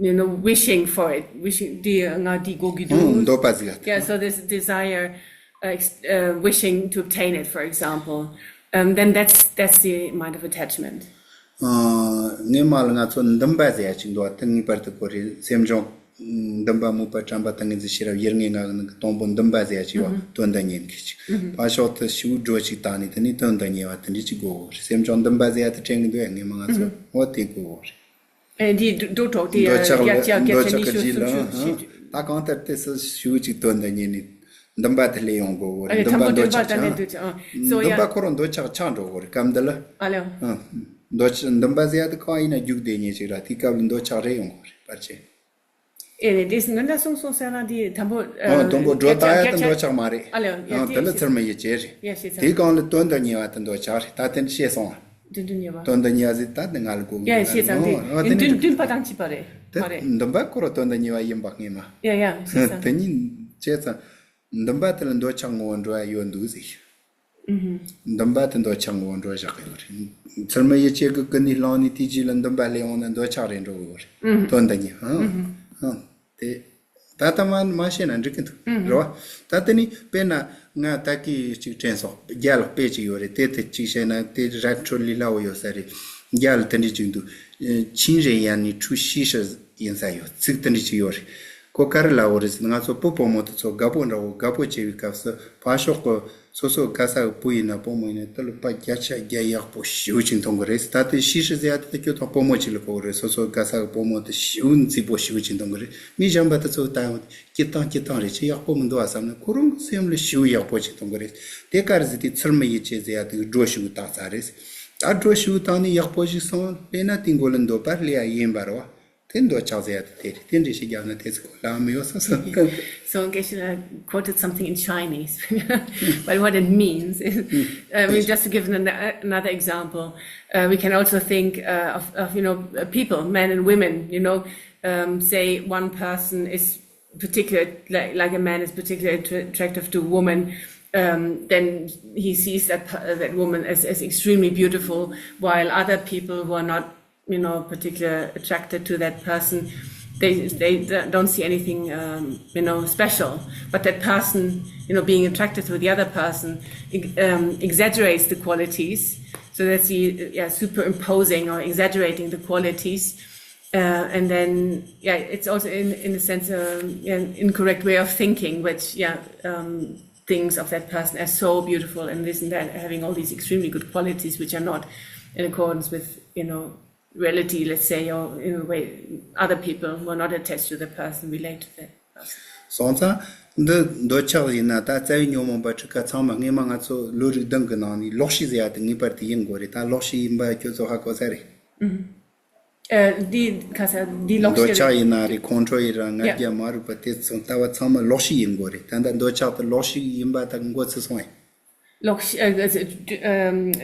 you know, wishing for it, wishing, འདི་ང་འདི་དགོས་ཀྱི་འདུག་ཨང་། འདོད་པ་ཟིག་ཡ། Yeah, so this desire, uh, ex- uh, wishing to obtain it, for example, um, then that's that's the mind of attachment. ཨང་། སྔོན་མ་ལ་ང་ཚོ་འདུན་པ་ཟེར་ཡ་ཅིག་འདུག་བ། དེ་ངེས་པར་དུ་དགོས་རེད། སེམས་བྱུང་འདུན་པ་སྨོན་པ་དྲན་པ་ཏིང་ངེ་འཛིན་ཤེས་རབ་ཡིད་ལྔའི་ངང་གི་ནང་གི་དང་པོ་འདུན་པ་ཟེར་ཡ་ཅིག་ཡོད་བ། དོན་དང་ཉེ་གི་ཅིག་ཕར་ཕྱོགས་དུ་ཞེ་པོ་སྒྲོ་ཅིག་བཏགས་ནས་དེ་ནས་དོན་དང་ཉེ་བ་དེ་འདྲ་ཅིག་དགོས་གོ་རེད། སེམས་བྱུང་འདུན་པ་ཟེར་ཡ་དེ་དྲན་གི་འདུག་ཡ། སྔོན་མ་ང་ཚོ་འོ་དེ་དགོས་གོ་རེད། ཨེ། འདི་འགྲོ་གྲོགས་དེ་འདོད་ཆགས་ལ། བརྒྱ་ཆ་འདོད་ཆགས་ཀྱི་ཉི་ཤུ་རྗེས་ལ། སུམ་ཅུ། ཨང་། ད་གང་ལྟར་དེ་སུ་ཞུ་ཅིག་དོན་དང་ཉེ་ནི་འདུན་པ་དེ་སླེབས་ཡོང་དགོས་གོ་རེད། ཨ་ལེ། འདུན་པ་འདོད་ཆགས་ཆགས། ཨ། So འདུན་པ་yeah. ཁོ་རང་འདོད་ཆགས་ཆགས་འགྲོ་གོ་རེད། སྐབས་འདི་ལ། ཨ་ལེ། ཨང་། འདོད་ཆགས་འདུན་པ་ཟེར་ཡ་དེ་གང་ཡིན་ན་རྒྱུག་བསྡད་ཉེ་ཅིག་ར། དེ་སྐབས་ལ་འདོད་ཆགས་རེ་ཡོང་གོ་རེད། པར་ཆེ། ཨེ་རེད། དེ་སྔོན་ལ་གསུངས་སོང་ཟེར་ན་དེ་དང་པོ། ཨ། དང་པོ་སྒྲོ་བཏགས་ཡ་དེ་འདོད་ཆགས་མ་རེད། ཨ་ལེ། ཡ། ཨང་། དེ་ལ་ཚུལ་མིན་ཡིད་བྱེད་རེད། ཡ། ཤེས་ཚར། དེའི་སྒང་ལ་དོན་དང་ཉེ་བ་དེ་འདོད་ཆགས་རེད། ད་དེ་འདྲ་བཤད་སོང་ཨ། དོན་དང་ཉེ་བ། དོན་དང་ཉེ་བ་ཟེར་ད་དེ་ང་ལ་གོ་གི་ཡ། ཡོད་ཤེས་ཚར། ཨང་། དེ་ཨ་དེ་འདྲ་འདུན་འདུན་པ་དང་བཅས་པ་རེད། དེ་མ་རེད། འདུན་པ་ཁོ་རང་དོན་དང་ཉེ་བ་ཡིན་པ་སྔོན་མ། ཡ་ཡ། ཤེས་ཚར། དེ་གཉིས་བྱས་ཙང་འདུན་པ་དེ་ལ་འདོད་ཆགས་ངོ་བོ་འགྲོ་ཡ་ཡོད་འདུག་ཟེར། འདུན་པ་དེ་འདོད་ཆགས་ངོ་བོ་འགྲོ་བཞག་གི་ཡོད་རེད། ཚུལ་མིན་ཡིད་བྱེད་ཀྱི་ཀུན་ནས་བསླངས་ནས་དེའི་རྗེས་ལ་འདུན་པ་སླེབས་ཡོང་ན་འདོད་ཆགས་རེ་འགྲོ་གི་ཡོད་རེད། དོན་དང་ཉེ་བ། ཨང་། ཨང་། དེ་ད་ལྟ་མ་མ་བཤད་ན་འགྲིག་གི་འདུག་རེད་བ། ད་དེ་ནི་དཔེར་ན་ང་ད་གི་ཅིག་དྲན་སོང་། རྒྱ་ལ་དཔེ་ཅིག་ཡོད་རེད། དེ་དེ་ཅིག་བཤད་ན་དེ་ར་འཕྲོད་ལས་སླ་བོ་ཡོད་ས་རེད། རྒྱ་ལ་དེ་འདྲ་ཅིག་འདུག 亲人眼里出西施 ཡིན་ས་ཡོད། ཚིག་དེ་འདྲ་ཅིག་ཡོད་རེད། ཁོ་ག་རེ་ལབ་ཡོད་རེད་ཟེར་ན། ང་ཚོ་བུ་བུ་མོ་དེ་ཚོ་དགའ་པོ་འདྲ་བོ་དགའ་པོ་བྱེད་པའི་སྐབས་སུ་ཕར་ཕྱོགས་ཀྱི་སོ་སོ་དགའ་ས་གི་བུ་ཡིན་ན་བུ་མོ་ཡིན་ན་དེ་ལ་དཔེ་བརྒྱ་ཆ་བརྒྱ་ཡག་པོ་ཞེ་པོ་ཅིག་མཐོང་གི་རེད། ད་དེ་西施ཟེར་ཡ་དེ་ད་ཁྱོད་དང་བུ་མོ་ཅིག་ལ་གོ་གི་རེད། སོ་སོ་དགའ་ས་གི་བུ་མོ་དེ་ཞེ་པོ་མཛེས་པོ་ཞེ་པོ་ཅིག་མཐོང་གི་རེད། མི་གཞན་པ་དེ་ཚོ་ལྟ་ཡོང་དུས་སྐྱིད་ཐང་སྐྱིད་ཐང་རེད། ཅི་ཡག་པོ་མི་འདུག་ཨ་བསམ་ནས་ཁོ་རང་གི་སེམས་ལ་ཞེ་པོ་ཡག་པོ་ཅིག་མཐོང་གི་རེད། དེ་ག་རེ་ཟེར་དུས་ཚུལ་མིན་ཡིད་བྱེད་ཟེར་ཡ་དེ་སྒྲོ་ཞེ་པོ་བཏགས་ཚར་རེད། ད་སྒྲོ་ཞེ་པོ་བཏགས་ནས་ཡག་པོ་ཞིག་སོང་སླེབས་ན་དེའི་མགོ་ལ་འདོད་པ་སླེབས་ཡ་ཡིན་པ་རེད་བ། དེ་འདོད་ཆགས་ཟེར་ཡ་དེ་དེ་རེད། དེ་འདྲ་ཞིག་རྒྱབ་ན་དེ་ཚོ་གོ་ལ་མི་ཡོང་ས་སོ། So Geshe-la quoted something in Chinese, but what it means is, uh, I mean, just to give an, another example, uh, we can also think uh, of, of, you know, uh, people, men and women, you know, um, say one person is particular, like, like a man is particularly attra- attractive to a woman, um, then he sees that per- that woman as, as extremely beautiful, while other people who are not, you know, particularly attracted to that person, they they don't see anything, um, you know, special. But that person, you know, being attracted to the other person, ex- um, exaggerates the qualities, so that's he, yeah, superimposing or exaggerating the qualities. Uh, and then, yeah, it's also in in a sense, um, an incorrect way of thinking, which, yeah, um, thinks of that person as so beautiful and this and that, having all these extremely good qualities which are not in accordance with, you know, reality, let's say, or in a way, other people who are not attached to the person relate to that person. སོང་ཙང་། འདི་འདོད་ཆགས་ཡིན་ན་ད་རྩ་བའི་ཉོན་མོངས་པ་ཕྲུ་གུ་ཚང་མ་སྔས་མ་ང་ཚོ་ལོ་རིགས་བདུན་གི་ནང་ནས་ལོག་ཤེས་ཟེར་ཡ་དེ་ངེས་པར་དུ་ཡིན་དགོས་རེད། ད་ལོག་ཤེས་ཡིན་པ་ཁྱོད་ཚོ་ཧ་གོ་ས་རེད། ཨ། འདི་ག་ས་འདི་ལོག་འདོད་ཤེས་ཆགས་རེད། ཡིན་ན་རེད། ཁོང་ཁྲོ་ཡིན་ར་ང་རྒྱལ་མ་རིག་པ་དེ་ཚོ་ལྟ་བ་ཚང་མ་ལོག་ཤེས་ཡིན་དགོས་རེད། ད་ལྟ་འདོད་ཆགས་དེ་ལོག་ཤེས་ཡིན་པ་ད་མགོ་ཚོས་སོང་ངས། ལོག་ཤེས་ཨ་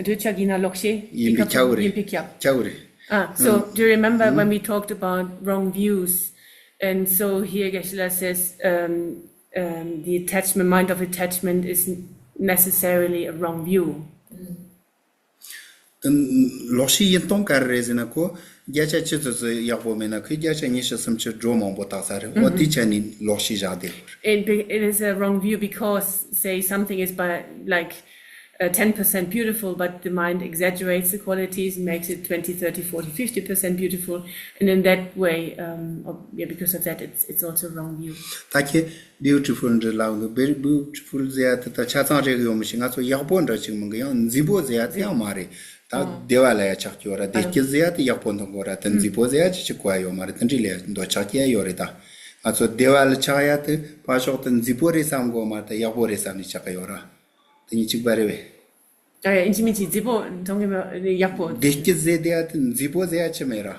འདོད་ཆགས་ཡིན་ན་ལོག་ཤེས་ཡིན་པའི་ཁྱབ་རེད། ཡིན་པའི་ཁྱབ། ཁྱབ་རེད། Ah, so do you remember when we talked about wrong views? And so here Geshe-la says, um, um, the attachment, mind of attachment is necessarily a wrong view. ལོག་ཤེས་ཡིན་སྟངས་ག་རེ་རེད་ཟེར་ན། ཁོ་བརྒྱ་ཆ་ཆི་ཙི་ཙི་ཡག་པོ་མེད་ན་ཁོས་བརྒྱ་ཆ་ཉི་ཤུ་སུམ་ཅུ་སྒྲོ་མང་པོ་བཏགས་ས་རེད། འོ་དེ་ཆ་ནས་ལོག་ཤེས་བཞག་བསྡད་ཡོད་རེད། It, be- it is a wrong view because, say, something is by, like, uh, ten percent beautiful, but the mind exaggerates the qualities and makes it twenty, thirty, forty, fifty percent beautiful. And in that way, um, of- yeah, because of that, it's, it's also wrong view. ད་ཁྱེད་beautiful འདྲ་ལབ་འདུག Very beautiful ཟེར་ཡ་དེ་ད་ཆ་ཚང་རེད་གི་ཡོད་མི་ཤེས། ང་ཚོ་ཡག་པོ་འདྲ་ཅིག་མིན་གི་ཡང་མཛེས་པོ་ཟེར་ཡ་དེ་ཡང་མ་རེད། ད་བདེ་བ་ལ་ཡ་ཆགས་ཀྱི་ཡོད་ར། བདེ་སྐྱིད་ཟེར་ཡ་དེ་ཡག་པོ་འདོན་དགོས་ར། དེ་མཛེས་པོ་ཟེར་ཡ་ཅི་ཞིག་གོ་ཡ་ཡོད་མ་རེད། དེ་འདྲ་ལ་ཡ་འདོད་ཆགས་སྐྱེ་ཡ་ཡོད་རེད། ད་ང་ཚོ་བདེ་བ་ལ་ཆགས་ཡ་དེ་ཕར་ཕྱོགས་དེ་མཛེས་པོ་རེད་བསམ་དགོས་མ་རེད། ད་ཡག་པོ་རེད་བསམ་ནས་ཆགས་ཀྱི་ཡོད་ར། དེ་གཉིས་གཅིག་པ་རེད་བས། ཨ་ཡིན་གཅིག་མིན་གཅིག་མཛེས་པོ་མཐོང་གི་མ་ཡག་པོ། བདེ་སྐྱིད་ཟེར་དེ་ཡ་དེ་མཛེས་པོ་ཟེར་ཡ་ཅི་མེད་ར།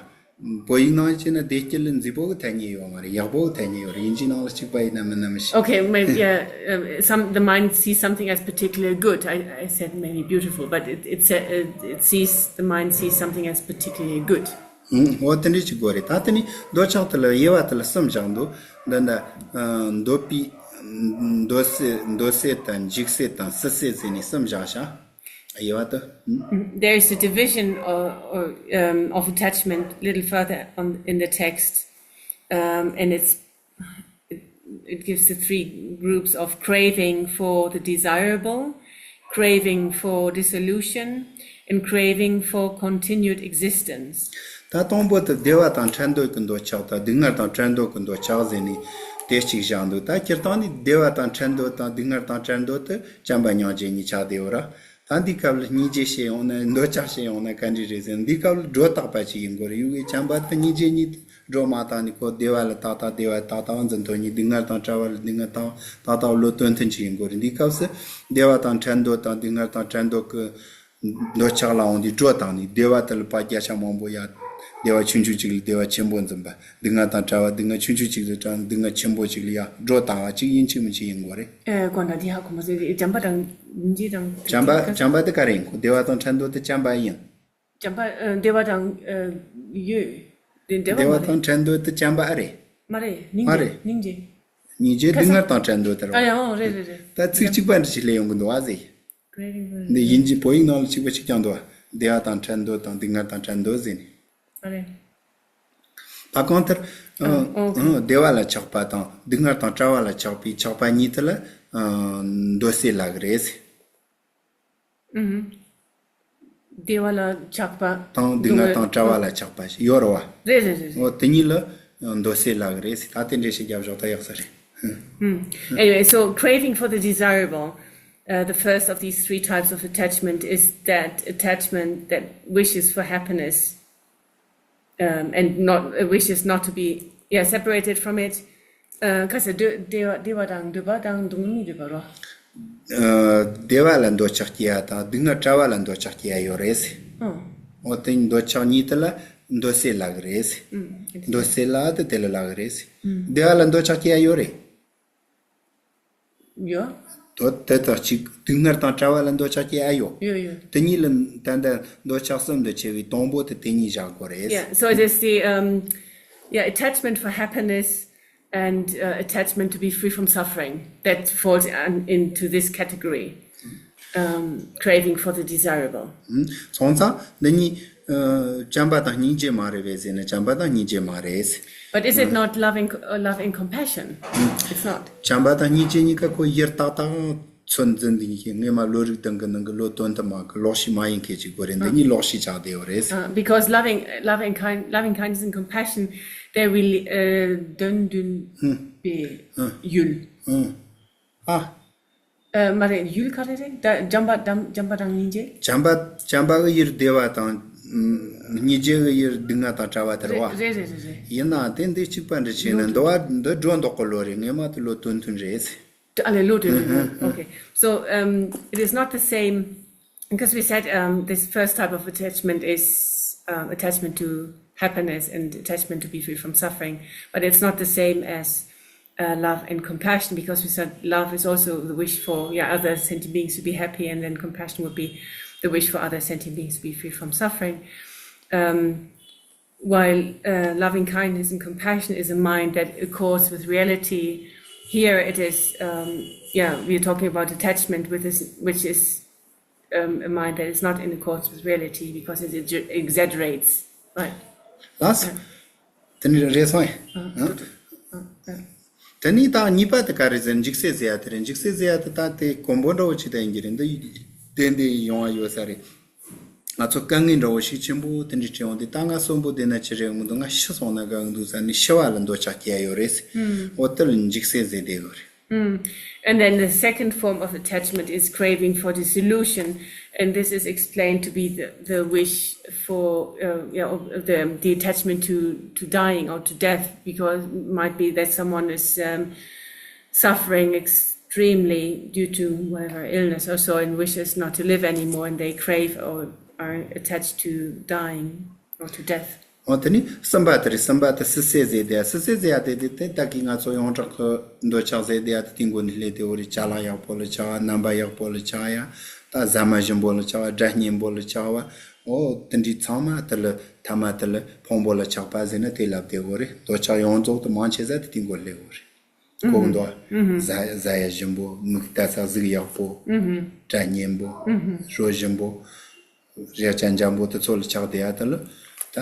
བོད་ཡིག་ནང་བྱས་ན་བདེ་སྐྱིད་ལ་མཛེས་པོ་གི་ཐ་སྙད་ཡོད་མ་རེད། ཡག་པོ་གི་ཐ་སྙད་ཡོད་རེད། དབྱིན་ཇིའི་ནང་ལ་གཅིག་པ་ཡིན་ན་མིན་ན་མི་ཤེས། Okay, maybe, yeah, um, some the mind sees something as particularly good. I, I said maybe beautiful, but it, it, sa- uh, it sees the mind sees something as particularly good. ཨང་། འོ་དེ་འདྲ་ཅིག་དགོས་རེད། ད་དེ་ནི་འདོད་ཆགས་དེ་ལ་དབྱེ་བ་དེ་ལ་གསུམ་བཞག་འདུག་འདི་འདྲ། ཨ། འདོད་པའི། འདོད་སྲེད། འདོད་སྲེད་དང་འཇིགས་སྲེད་དང་སྲིད་སྲེད་ཟེར་ནས་གསུམ་བཞག་བཞག་དབྱེ་བ་དེ། There is a division or, or, um, of attachment a little further on in the text, um, and it's it, it gives the three groups of craving for the desirable, craving for dissolution, and craving for continued existence. ད་དང་པོ་དེ་བདེ་བ་དང་ཕྲལ་འདོད་ཀྱི་འདོད་ཆགས་དང་སྡུག་བསྔལ་དང་བྲལ་འདོད་ཀྱི་འདོད་ཆགས་ཟེར་ནས་དེ་གཅིག་བཞག་འདུག་ད་སྤྱིར་བཏང་ནི་བདེ་བ་དང་ཕྲལ་འདོད་དང་སྡུག་བསྔལ་དང་བྲལ་འདོད་དེ་བྱམས་པ་སྙིང་རྗེ་གཉིས་ཆགས་བསྡད་ཡོད་ར། ད་འདི་སྐབས་ལ་སྙིང་རྗེ་བཤད་ཡོང་ན། འདོད་ཆགས་བཤད་ཡོང་ན་ག་འདྲ་རེད་ཟེར་ན། འདི་སྐབས་ལ་སྒྲོ་བཏགས་པ་ཅིག་ཡིན་དགོས་རེད། ཡུལ་གྱི་བྱམས་པ་དང་སྙིང་རྗེ་གཉིས་དེ་སྒྲོ་མ་བཏགས་ནས་ཁོ་བདེ་བ་ལ་ཏག་ཏག་བདེ་བ་ལ་ཏག་ཏག་འཛིན་ཐོན་ནས། སྡུག་བསྔལ་དང་བྲལ་བ་ལ་སྡུག་བསྔལ་ཏག་ཏག་བློ་སྟོན་ཐུན་ཅིག་ཡིན་དགོས་རེད། འདི་སྐབས་སུ་བདེ་བ་དང་ཕྲལ་འདོད་དང་སྡུག་བསྔལ་དང་བྲལ་འདོད་ཀྱི་འདོད་ཆགས་ལ་འོང་དུས་སྒྲོ་བཏགས་ནས། བདེ་བ་དེ་ལ་ཕར་བརྒྱ་ཆ་མང་པོ་ཡ། བདེ་བ་ཆུང་ཆུང་ཅིག་ལ་བདེ་བ་ཆེན་པོ་འཛིན་པ། སྡུག་བསྔལ་དང་བྲལ་བ་སྡུག་བསྔལ་ཆུང་ཆུང་ཅིག་ལ་བྲལ་ནས་སྡུག་བསྔལ་ཆེན་པོ་ཅིག་ལ་ཡ་སྒྲོ་བཏགས་པ་ཅིག་ཡིན་གཅིག་མིན་གཅིག་ཡིན་དགོས་རེད། ཨེ། གོ་ན་འདི་ཧ་གོ་མ་སོང་། བྱམས་པ་དང་སྙིང་རྗེ་དང་། བྱམས་པ། བྱམས་པ་དེ་ག་རེ་ཡིན། ཁོ་བདེ་བ་དང་ཕྲལ་འདོད་དེ་བྱམས་པ་ཡིན། བྱམས་པ། ཨ། བདེ་བ་དང་། ཨ། ཡོད། དེ་བདེ་བ་བདེ་མ་བ་རེད། དང་ཕྲལ་འདོད་དེ་བྱམས་པ་ཨ་རེད། མ་རེད། སྙིང་མ་རྗེ། རེད། སྙིང་རྗེ། སྙིང་རྗེ་ཁ་སང་སྡུག་བསྔལ་དང་བྲལ་འདོད་དེ་རེད་པ། ཨ་ཡ། ཨོ། རེད་རེད་རེད། ད་ཚིག་གཅིག་པ་འདྲ་ཞིག་སླེབས་ཡོང་གི་འདུག་ཨ་ཟེ། འདི་དབྱིན་ཇི་བོད་ཡིག་ནང་ལ་གཅིག་པ་གཅིག་རྐྱང་འདུག་བ། བདེ་བ་དང་ཕྲལ་འདོད་དང་སྡུག་བསྔལ་དང་བྲལ་འདོད་ཟེར་ནས། ཨ་རེད། ད་གང་ལྟར། ཨ། ཨ། ཨོ་ཁེ། ཨ། བདེ་བ་ལ་ཆགས་པ་དང་སྡུག་བསྔལ་དང་བྲལ་བ་ལ་ཆགས་པའི་ཆགས་པ་གཉིས་དེ་ལ། ཨ། འདོད་སྲེད་ལབ་ཀྱི་རེད། ཨུམ། བདེ་བ་ལ་ཆགས་པ། དང་སྡུག་བསྔལ་དང་བྲལ་བ་ལ་ཆགས་པ་ཞིག་ཡོད་རེད་བ། རེད་རེད་རེད་རེད། འོ་དེ་གཉིས་ལ་འདོད་སྲེད་ལབ་ཀྱི་རེད། ད་དེ་འདྲ་ཞིག་རྒྱབ་ཞོག་ད་ཡག་ས་རེད། ཨུམ། Anyway, so craving for the desirable, uh, the first of these three types of attachment is that attachment that wishes for happiness, um, and not, uh, wishes not to be, yeah, separated from it. ཨ། ག་ས་འདོད། བདེ་བ། བདེ་བ་དང་འདོད་པ་དང་སྡུག་བསྔལ་མི་འདོད་པ་རོ། ཨ། བདེ་བ་ལ་འདོད་ཆགས་སྐྱེ་ཡ་དང་སྡུག་བསྔལ་བྲལ་བ་ལ་འདོད་ཆགས་སྐྱེ་ཡ་ཡོད་རེད། ཨོ། འོ་དེ་འདོད་ཆགས་གཉིས་དེ་ལ་འདོད་སྲེད་ལབ་ཀྱི་རེད། ཨུམ། འདོད་སྲེད་ལ་དེ་དེ་ལ་ལབ་ཀྱི་རེད། ཨུམ། བདེ་བ་ལ་འདོད་ཆགས་སྐྱེ་ཡ་ཡོད་རེད། ཡོད། དོ། དེ་དང་གཅིག་སྡུག་བསྔལ་དང་བྲལ་བ་ལ་འདོད་ཆགས་སྐྱེ་ཡ་ཡོད། ཡོད་ཡོད། དེ་གཉིས་ལ་ད་ལྟ་འདོད་ཆགས་གསུམ་དུ་ཕྱེ་བའི་དང་པོ་དེ་དེ་གཉིས་བཞག་དགོས་རེད། Yeah, so it is the, um, yeah, attachment for happiness, and uh, attachment to be free from suffering. That falls un- into this category, um, craving for the desirable. སོང་ཙང་འདི་གཉིས་ཨ་བྱམས་པ་དང་སྙིང་རྗེ་མ་རེད་པས་ཟེར་ན་བྱམས་པ་དང་སྙིང་རྗེ་མ་རེད། But is it not loving, uh, love and compassion? It's not. བྱམས་པ་དང་སྙིང་རྗེ་གཉིས་ཀ་ཁོ་ཡུལ་ཏག་ཏག་ཚོད་འཛིན་འདི་གཉིས་ཀྱི་སྔོན་མ་བློ་རིག་སྟེང་གི་ནང་གི་བློ་དོན་དུ་མ་གི་ལོག་ཤེས་མ་ཡིན་མཁན་ཅིག་དགོས་རེད། འདི་གཉིས་ལོག་ཤེས་ཆགས་བསྡད་ཡོད་རེད། Uh, because loving, loving kind, loving kindness and compassion, they will uh, དོན་བདུན་པའི་ཡུལ། ཨ། ཨ། མ་རེད། ཡུལ་ག་རེ་རེད། ད་བྱམས་པ་དང་བྱམས་པ་དང་སྙིང་རྗེ། བྱམས་པ་བྱམས་པ་གི་ཡུལ་བདེ་བ་དང་ཨ་སྙིང་རྗེ་གི་ཡུལ་སྡུག་བསྔལ་དང་བྲལ་བ་དེ་རེད་བ། རེད་རེད་རེད་རེད། ཡིན་ནའང་དེ་འདི་གཅིག་པ་འདྲ་བྱས་ན་འདི་བ་འདི་སྒྲོ་འདོགས་གི་ལོ་རེད། ངས་མ་དེ་ལོ་དོན་མཐུན་རེད། ཨ་ལས་ལོ་དོན་མཐུན། Okay, so um, it is not the same because we said um, this first type of attachment is um, attachment to happiness and attachment to be free from suffering, but it's not the same as uh, love and compassion, because we said love is also the wish for, yeah, other sentient beings to be happy, and then compassion would be the wish for other sentient beings to be free from suffering. Um, while uh, loving kindness and compassion is a mind that accords with reality, here it is, um, yeah, we're talking about attachment, with this, which is um, a mind that is not in accordance with reality because it exaggerates, right? ལགས། དེ་ནི་རེད་སོང་ཨེ། དེ་ནི་ད་གཉིས་པ་དེ་ག་རེ་ཟེར། འཇིགས་སེལ་ཟེར་ཡ་དེ་རེད། འཇིགས་སེལ་ཟེར་ཡ་དེ་ད་དེ་གོང་པོ་འདྲ་བོ་ཅིག་ད་ཡིན་གྱི་རེད། འདི་དེ་འདི་ཡོང་བ་ཡོད་ས་རེད། ང་ཚོ་དཀའ་ངལ་འདྲ་བོ་ཞིག་ཆེན་པོ་དེ་འདྲ་བྱུང་སྟེ། ད་ང་གསོན་པོ་བསྡད་ན་ཅི་རེད་འོང་འདུག་ང་ཤི་སོང་ན་དགའ་འདུག་ཟེར་ནས་ཤི་བ་ལ་འདོད་ཆགས་སྐྱེ་ཡ་ཡོད་རེད། འོ་དེ་ལ་འཇིགས་སེལ་ཟེར་བསྡད་ཡོད་རེད། Mm. And then the second form of attachment is craving for dissolution. And this is explained to be the, the wish for, uh, you know, the, the attachment to, to dying or to death, because it might be that someone is um, suffering extremely due to whatever illness or so and wishes not to live anymore, and they crave or are attached to dying or to death. འོ་དེ་ནི་གསུམ་པ་དེ་རེད། གསུམ་པ་དེ་སུ་སེ་ཟེར་དེ་ཡ། སུ་སེ་ཟེར་ཡ་དེ་དེ་དེ་ད་གི་ང་ཚོ་ཡོངས་གྲགས་ཀྱི་འདོད་ཆགས་ཟེར་དེ་ཡ་དེ་དེ་མགོ་ནས་སླེབས་དེ་འོ་རེད། ཅ་ལག་ཡག་པོ་ལ་ཆགས་པ། རྣམ་པ་ཡག་པོ་ལ་ཆགས་ཡ། ད་ཟ་མ་ཞིམ་པོ་ལ་ཆགས་པ། སྒྲ་སྙན་པོ་ལ་ཆགས་པ། འོ་དེ་འདྲའི་ཚང་མ་དེ་ལ་ཐ་མ་དེ་ལ་ཕུང་པོ་ལ་ཆགས་པ་ཟེར་ན་དེ་ལབ་དེ་འོ་རེད། འདོད་ཆགས་ཡོངས་རྫོགས་དེ་མང་ཆེ་ས་དེ་དེ་མགོ་སླེབས་འོ་རེད། གོ་འདུག་ག་ཟ་ཟ་ཡ་ཞིམ་པོ། མིག་ལྟ་ས་གཟུགས་ཡག་པོ། སྒྲ་སྙན་པོ། རོ་ཞིམ་པོ། རེག་བྱ་འཇམ་པོ་དེ་ཚོ་ལ་ཆགས་བསྡད་ཡ་དེ་ལ་ད་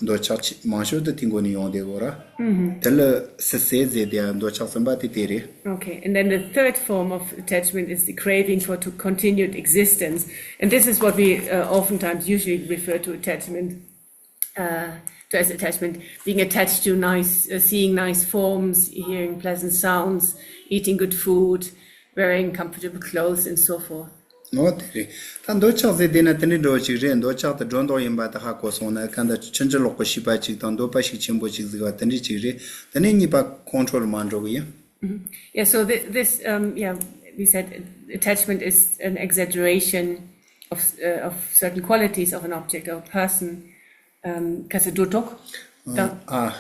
འདོད་ཆགས་ཆེ་མང་ཤོས་དེ་དེ་མགོ་ནས་ཡོང་བསྡད་ཡོད་རེད། དེ་ལ་སུ་སེ་ཟེར་དེ་ཡ། འདོད་ཆགས་གསུམ་པ་དེ་དེ་རེད། Okay, and then the third form of attachment is the craving for to continued existence. And this is what we uh, oftentimes usually refer to attachment uh, to as attachment, being attached to nice, uh, seeing nice forms, hearing pleasant sounds, eating good food, wearing comfortable clothes, and so forth. འོ་དེ་རེད། ད་འདོད་ཆགས་ཟེར་དེ་ན་དེ་འདྲའི་འགྲོ་ཅིག་རེད། འདོད་ཆགས་དེ་སྒྲོ་འདོགས་ཡིན་པ་དེ་ཧ་གོ་སོང་ན། གང་ལྟར་ཕྱིན་ཅི་ལོག་གི་ཤེས་པ་ཅིག་དང་འདོད་པ་ཤུགས་ཆེན་པོ་ཅིག་གཟིགས་པ་དེ་འདྲའི་ཅིག་རེད། དེ་ནས་གཉིས་པ་ཁོང་ཁྲོ་ལ་མ་འགྲོ་གི་ཡིན། Yeah, so th- this, um, yeah, we said attachment is an exaggeration of, uh, of certain qualities of an object or a person. Um, kasi dutok. ཨ།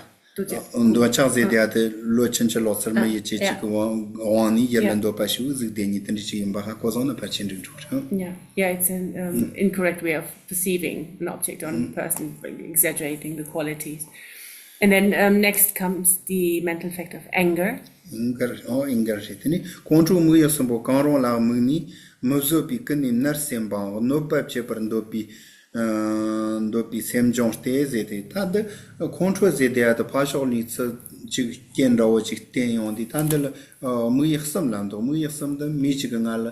འདོད་ཆགས་ཟེར་དེ་ཡ་དེ་བློ་ཕྱིན་ཅི་ལོག་ཚུལ་མི་ཡིད་ཆེས་ཅིག་གི་དབང་དབང་ནས་ཡིད་ལ་འདོད་པ་ཞིག་གཟིགས་བསྡད་ཉིན་དེ་འདྲ་ཅིག་ཡིན་པ་ཧ་གོ་སོང་ན་ཕལ་ཆེར་འགྲིག་འགྲོ་རེད། Yeah, yeah, it's an um, incorrect way of perceiving an object or a person, exaggerating the qualities. And then um, next comes the mental effect of anger. ཨིན་གར། ཨོ་ཨིན་གར་རེད། དེ་ནི་ཁོང་ཁྲོ་དམིགས་ཡུལ་གསུམ་པོ་གང་རུང་ལ་དམིགས་ནས་མི་བཟོད་པའི་ཀུན་ནས་མནར་སེམས་པའམ་གནོད་པ་བྱེད་པར་འདོད་པའི་འདོད་པའི་སེམས་སྦྱོང་སྟེ་ཟེར་ཏེ། ད་འདི་ཁོང་ཁྲོ་ཟེར་དེ་ཡ་དེ་ཕར་ཕྱོགས་ནས་ཚུར་ཅིག་རྐྱེན་འདྲ་བོ་ཅིག་བསྟན་ཡོང་དུས། ད་འདི་ལ་དམིགས་ཡུལ་གསུམ་ལབ་འདུག་དམིགས་ཡུལ་གསུམ་འདི་མི་གཅིག་གིས་ང་ལ་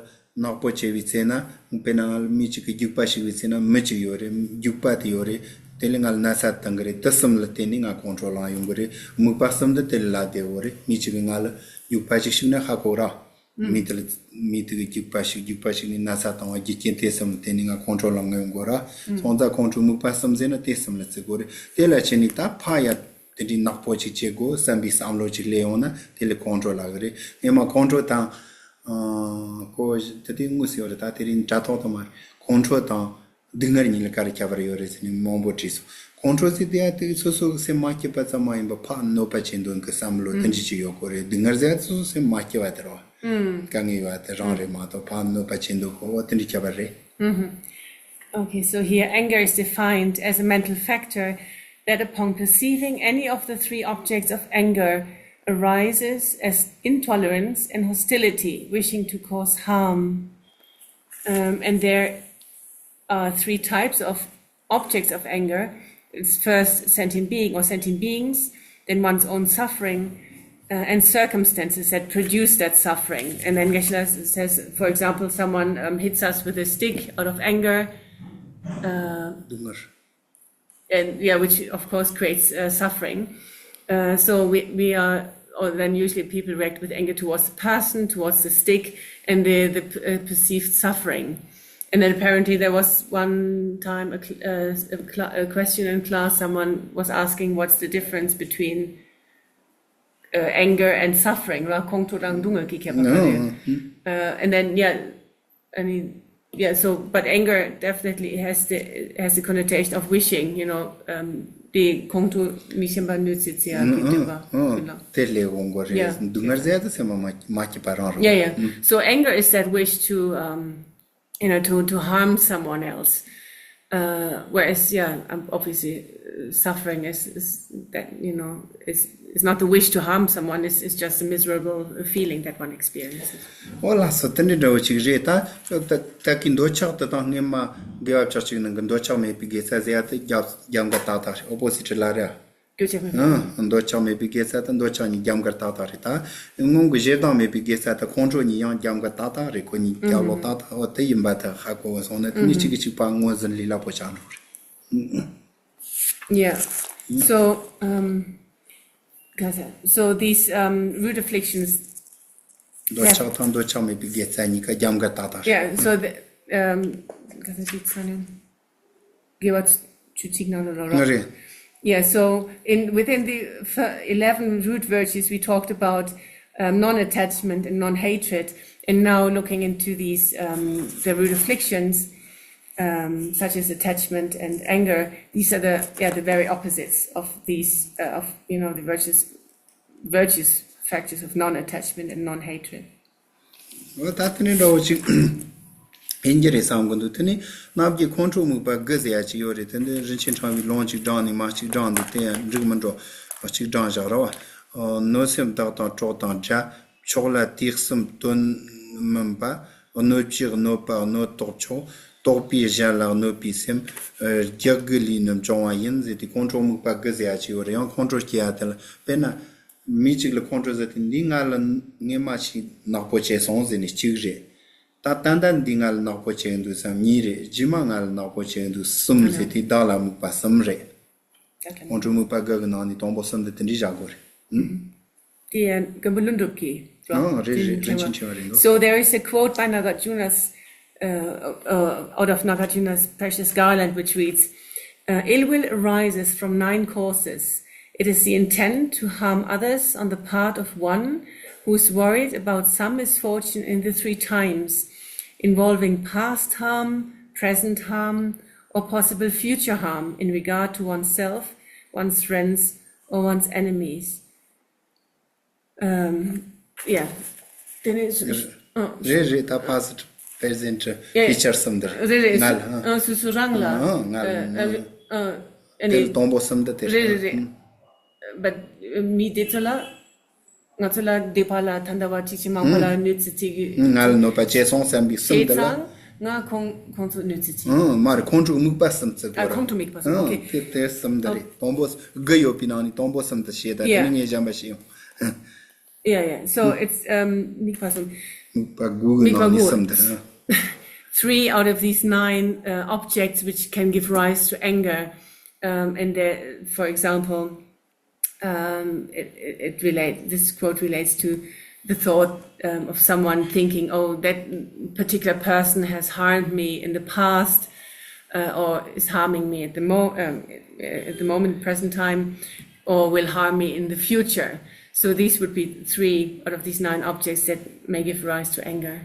ནག་པོ་བྱས་པའི་ཚེ་ན། དཔེར་ན་ང་ལ་མི་གཅིག་གིས་རྒྱུག་པ་ཞུགས་པའི་ཚེ་ན་མི་གཅིག་ཡོད་རེད། རྒྱུག་པ་དེ་ཡོད་རེད། དེ་ལས་ང་ལ་ན་ཚ་བཏང་གི་རེད། དེ་གསུམ་ལ་བརྟེན་ནས་ང་ཁོང་ཁྲོ་ལངས་ཡོང་གི་རེད། དམིགས་པ་གསུམ་འདི་དེ་ལ་ལབ་བསྡད་ཡོད་རེད། མི་གཅིག་གིས་ང་ལ་རྒྱུག་པ་ཞིག་ཞུགས་ན་ཧ་གོ་ར། མི་དེ་ལ་མི་དེ་གིས་རྒྱུག་པ་ཞིག་རྒྱུག་པ་ཞིག་ནས་ན་ཚ་བཏང་བ། རྒྱུ་རྐྱེན་དེ་གསུམ་ལ་བརྟེན་ནས་ང་ཁོང་ཁྲོ་ལངས་ཡོང་གི་ར། སོང་ཙང་ཁོང་ཁྲོའི་དམིགས་པ་གསུམ་ཟེར་ན་དེ་གསུམ་ལ་བརྩི་དགོས་རེད། དེ་ལ་བྱས་ནས་ད་ཕར་ཡ་དེ་འདྲའི་ནག་པོ་ཅིག་བྱེད་དགོས་བསམ་པའི་བསམ་བློ་ཅིག་སླེབས་ཡོང་ན་དེ་ལ་ཁོང་ཁྲོ་ལབ་གི་རེད། སྔོན་མ་ཁོང་ཁྲོ་དང་། ཨ། ཁོ་དེ་དུས་དངོས་སུ་ཡོད་རེད། ད་དེ་རིང་དྲ་ཐོག་ཏུ་མ་རེད། ཁོང་ཁྲོ་དང་སྡུག་བསྔལ་གཉིས་ལ་ག་རེ་ཁྱད་པར་ཡོད་རེད་ཟེར་ནས་མང་པོ་དྲིས་སོང་། ཁོང་ཁྲོ་ཟེར་དེ་ཡ་དེ་སོ་སོ་གི་སེམས་མ་སྐྱིད་པ་ཙམ་མ་ཡིན་པར་ཕར་གནོད་པ་བྱེད་འདོད་ཀྱི་བསམ་བློ་དེ་འདྲ་ཅིག་ཡོད་དགོས་རེད། སྡུག་བསྔལ་ཟེར་ཡ་དེ་སོ་སོ་སེམས་མ་སྐྱིད་པ་དེ་རེད་བ། དཀའ་ངལ་ཡོད་པ་དེ་རང་རེད་མ་གཏོགས་ཕར་གནོད་པ་བྱེད་འདོད་ཀྱི། འོ་དེ་འདྲ་ཁྱད་པར་རེད། Okay, so here anger is defined as a mental factor that upon perceiving any of the three objects of anger, arises as intolerance and hostility, wishing to cause harm. Um, and there are three types of objects of anger. It's first sentient being or sentient beings, then one's own suffering, uh, and circumstances that produce that suffering. And then Geshe-la says, for example, someone um, hits us with a stick out of anger, uh, སྡུག་བསྔལ། and yeah, which of course creates uh, suffering. Uh, so we, we are, or then usually people react with anger towards the person, towards the stick, and the, the uh, perceived suffering. And then apparently there was one time a, cl- uh, a, cl- a question in class, someone was asking what's the difference between uh, anger and suffering. Right? ཁོང་ཁྲོ་དང་སྡུག་བསྔལ་གྱི་ཁྱད་པར་ག་རེ། Uh, and then, yeah, I mean, yeah, so, but anger definitely has the has the connotation of wishing, you know, um, དེ་ཁོང་ཁྲོ་མི་ཞིམ་པ་གནོད་འཚེ་བྱེད་ཡ་གི་སྟོན་པ་ཡིན་ལ། དེ་ལས་འོང་གོ་རེད། Yeah. སྡུག་བསྔལ་ཟེར་ཡ་དེ་སེམས་མ་མ་སྐྱིད་པ་རང་རེད། Yeah, yeah. So anger is that wish to, um, you know, to, to harm someone else. Uh, whereas, yeah, um, obviously, uh, suffering is, is that, you know, is, is not the wish to harm someone, it's, it's just a miserable feeling that one experiences. ཨོ་ལགས་སོ། དེ་འདྲའི་འདྲ་བོ་ཅིག་རེད་ད། ད་ད་གི་འདོད་ཆགས་དེ་དང་སྔོན་མ་དགེ་བ་བཅུ་གཅིག་ནང་གི་འདོད་ཆགས་མེད་པའི་དགེ་རྩ་ཟེར་ཡ་དེ་རྒྱབ་རྒྱབ་འགལ་ཏག་ཏག་རེད། ཨོ་པོ་སི་ཊི་ལ་རེད། འདོད་ཆགས་མེད་པ། ཨང་། འདོད་ཆགས་མེད་པའི་དགེ་རྩ་དང་འདོད་ཆགས་གཉིས་རྒྱབ་འགལ་ཏག་ཏག་རེད་ད། སྔོན་གྱི་ཞེ་སྡང་མེད་པའི་དགེ་རྩ་དང་ཁོང་ཁྲོ་གཉིས་ཡང་རྒྱབ་འགལ་ཏག་ཏག་རེད། ཁོ་གཉིས་རྒྱབ་ལོགས་ཏག་ཏག་ཨོ་དེ་ཡིན་པ་དེ་ཧ་གོ་བ་སོང་ན་དེ་ནི་གཅིག་གིས་གཅིག་པ་ངོས་ཟིན་ལས་སླ་པོ་ཆགས་འགྲོ་རེད། Yeah. So, um, so these um, root afflictions. འདོད་ཆགས་དང་འདོད་ཆགས་མེད་པའི་དགེ་རྩ་གཉིས་ཀ་རྒྱབ་འགལ་ཏག་ཏག་རེད། Yeah, so the, um, དགེ་བ་བཅུ་གཅིག་ནང་ལ་རོ། ང་རེད། Yeah, so in within the f- eleven root virtues, we talked about um, non attachment and non hatred. And now looking into these, um, the root afflictions, um, such as attachment and anger, these are the, yeah, the very opposites of these, uh, of, you know, the virtues, virtues, factors of non attachment and non hatred. འོ་ད་དེ་ནས་འདྲ་བོ་ཅིག་ཡིན་གྱི་རེད་བསམ་གི་འདུག་དེ་ནས་རྣམ་རྒྱལ་ཁོང་ཁྲོ་དམིགས་པ་དགུ་ཟེར་ཡ་ཅིག་ཡོད་རེད། དེ་འདི་རིན་ཆེན་ཕྲེང་བའི་ལུང་གཅིག་བགྲངས་ནས་མ་གཅིག་བགྲངས་འདུག་དེ་ཡང་འགྲིག་མི་འགྲོ། གཅིག་བགྲངས་བཞག་ར་བ། ཨོ། གནོད་སེམས་བདག་དང་གྲོགས་དང་དགྲ། ཕྱོགས་ལ་དུས་གསུམ་དོན་མིན་པ། གནོད་བྱེད་གནོད་པ་གནོད་རྟོག་ཕྱོགས། རྟོག་པས་གཞན་ལ་གནོད་པའི་སེམས། རྒྱགས་དགུ་ལས་ནི་འབྱུང་བ་ཡིན་ཟེར་དེ་ཁོང་ཁྲོ་དམིགས་པ་དགུ་ཟེར་ཡ་ཅིག་ཡོད་རེད། ཡང་ཁོང་ཁྲོ་སྐྱེ་ཡ་དེ་ལ་དཔེར་ན། མི་གཅིག་ལ་ཁོང་ཁྲོ་ཟ་དུས་འདི་ང་ལ་སྔོན་མ་ཞིག་ནག་པོ་བྱས་སོང་ཟེར་ནས་གཅིག་རེད། ད་ད་ལྟ་འདི་ང་ལ་ནག་པོ་བྱས་འདུག་བསམ་གཉིས་རེད། རྗེས་མ་ང་ལ་ནག་པོ་བྱས་འདུག་གསུམ་ཟེར་དུས་བདག་ལ་དམིགས་པ་གསུམ་རེད། ཁོང་ཁྲོ་དམིགས་པ་དགུ་གི་ནང་ནས་དང་པོ་གསུམ་དེ་དེ་འདྲའི་བཞག་དགོས་རེད། ཨུམ། དེ་ཡང་མགོན་པོ་ཀླུ་སྒྲུབ་ཀྱི་རོ། ཨང་། རེད་རེད། དེ་རིན་ཆེན་ཕྲེང་བ་རེད་འདུག So there is a quote by Nagarjuna's, uh, uh, out of Nagarjuna's precious garland, which reads, uh, "Ill will arises from nine causes. It is the intent to harm others on the part of one who is worried about some misfortune in the three times, involving past harm, present harm, or possible future harm in regard to oneself, one's friends, or one's enemies." Um, yeah. དེ་ནས་སུ- ཨ། རེད་རེད། ད་past, present, ཡེ། future གསུམ་འདིར། རེད་རེད། ང་ལ། སུ- ཨ། སུ་སུ་རང་ལ། ཨ། ང་ལ། ཨ། ཨ། ཨ་ནི། དེ་ལ་དང་པོ་གསུམ་འདི་དེ་རེད་རེད་རེད། But མི་དེ་ཚོ་ལ། ང་ཚོ་ལ་སྡིག་པ་ལ་ད་ལྟ་བ་ཅི་ཅི་མང་པོ་ལ་གནོད་འཚེ་བྱེད་ཀྱི། ང་ལ་གནོད་པ་བྱས་སོང་བསམ་པའི་གསུམ་བྱས་འདི་ལ། ཙང་ང་ཁོང་ཁོང་ཚོ་གནོད་འཚེ་བྱེད། ཨང་། མ་རེད། ཁོང་ཁྲོ་དམིགས་པ་གསུམ་བརྩི་དགོས་ཨ། ར། ཁོང་ཁྲོ་དམིགས་པ་གསུམ། ཨང་། Okay. དེ་དེ་གསུམ་འདི་རེད། དང་པོ་དགུ་ཡོད་པའི་ནང་ནས་དང་པོ་གསུམ་དེ་བཤད། ད་དེ་Yeah. ནི་ངས་གཞན་པ་ཞིག་ཡོང་། Yeah, yeah. So it's, um, དམིགས་པ་གསུམ། དམིགས་པ་དགུ་གི་ནང་ནས་གསུམ་དེ། ཨང་། Three out of these nine uh, objects which can give rise to anger. Um, and there, for example, um, it, it, it relate, this quote relates to the thought um, of someone thinking, "Oh, that particular person has harmed me in the past, uh, or is harming me at the mo- um, at the moment, present time, or will harm me in the future." So these would be three out of these nine objects that may give rise to anger.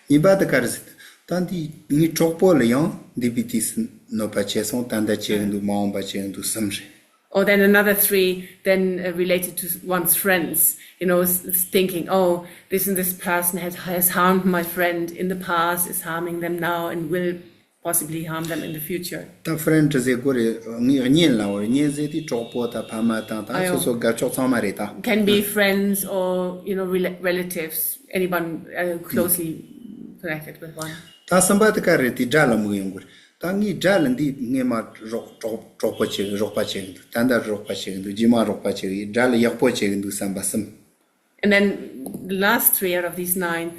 གཉིས་པ་དེ་ག་རེ་ཟེར། ད་འདི་ངའི་གྲོགས་པོ་ལ་ཡང་འདས་པའི་དུས་སུ་གནོད་པ་བྱས་སོང་། ད་ལྟ་བྱེད་ཀྱི་འདུག་མ་འོངས་པ་བྱེད་ཀྱི་འདུག་གསུམ་རེད། Or then another three, then uh, related to one's friends, you know, s- s- thinking, "Oh, this and this person has, has harmed my friend in the past, is harming them now, and will possibly harm them in the future. ད་friend་ཟེར་དགོས་རེད། ངའི་གཉེན་ལབ་དགོས་རེད། གཉེན་ཟེར་དུས་གྲོགས་པོ་དང་ཕ་མ་དང་ད་སོ་སོ་དགའ་ཕྱོགས་ཚང་མ་རེད་ད། Can be friends or, you know, rela- relatives, anyone uh, closely connected with one. ད་གསུམ་པ་དེ་ག་རེད། དེ་དགྲ་ལ་དམིགས་ཡོང་དགོས་རེད། ད་ངའི་དགྲ་ལ་འདི་སྔས་མ་རོགས་གྲོགས་གྲོགས་པོ་བྱེད་རོགས་པ་བྱེད་གི་འདུག་ད་ལྟ་རོགས་པ་བྱེད་གི་འདུག་རྗེས་མ་རོགས་པ་བྱེད་གི། དགྲ་ལ་ཡག་པོ་བྱེད་གི་འདུག་བསམ་པ་གསུམ། And then the last three out of these nine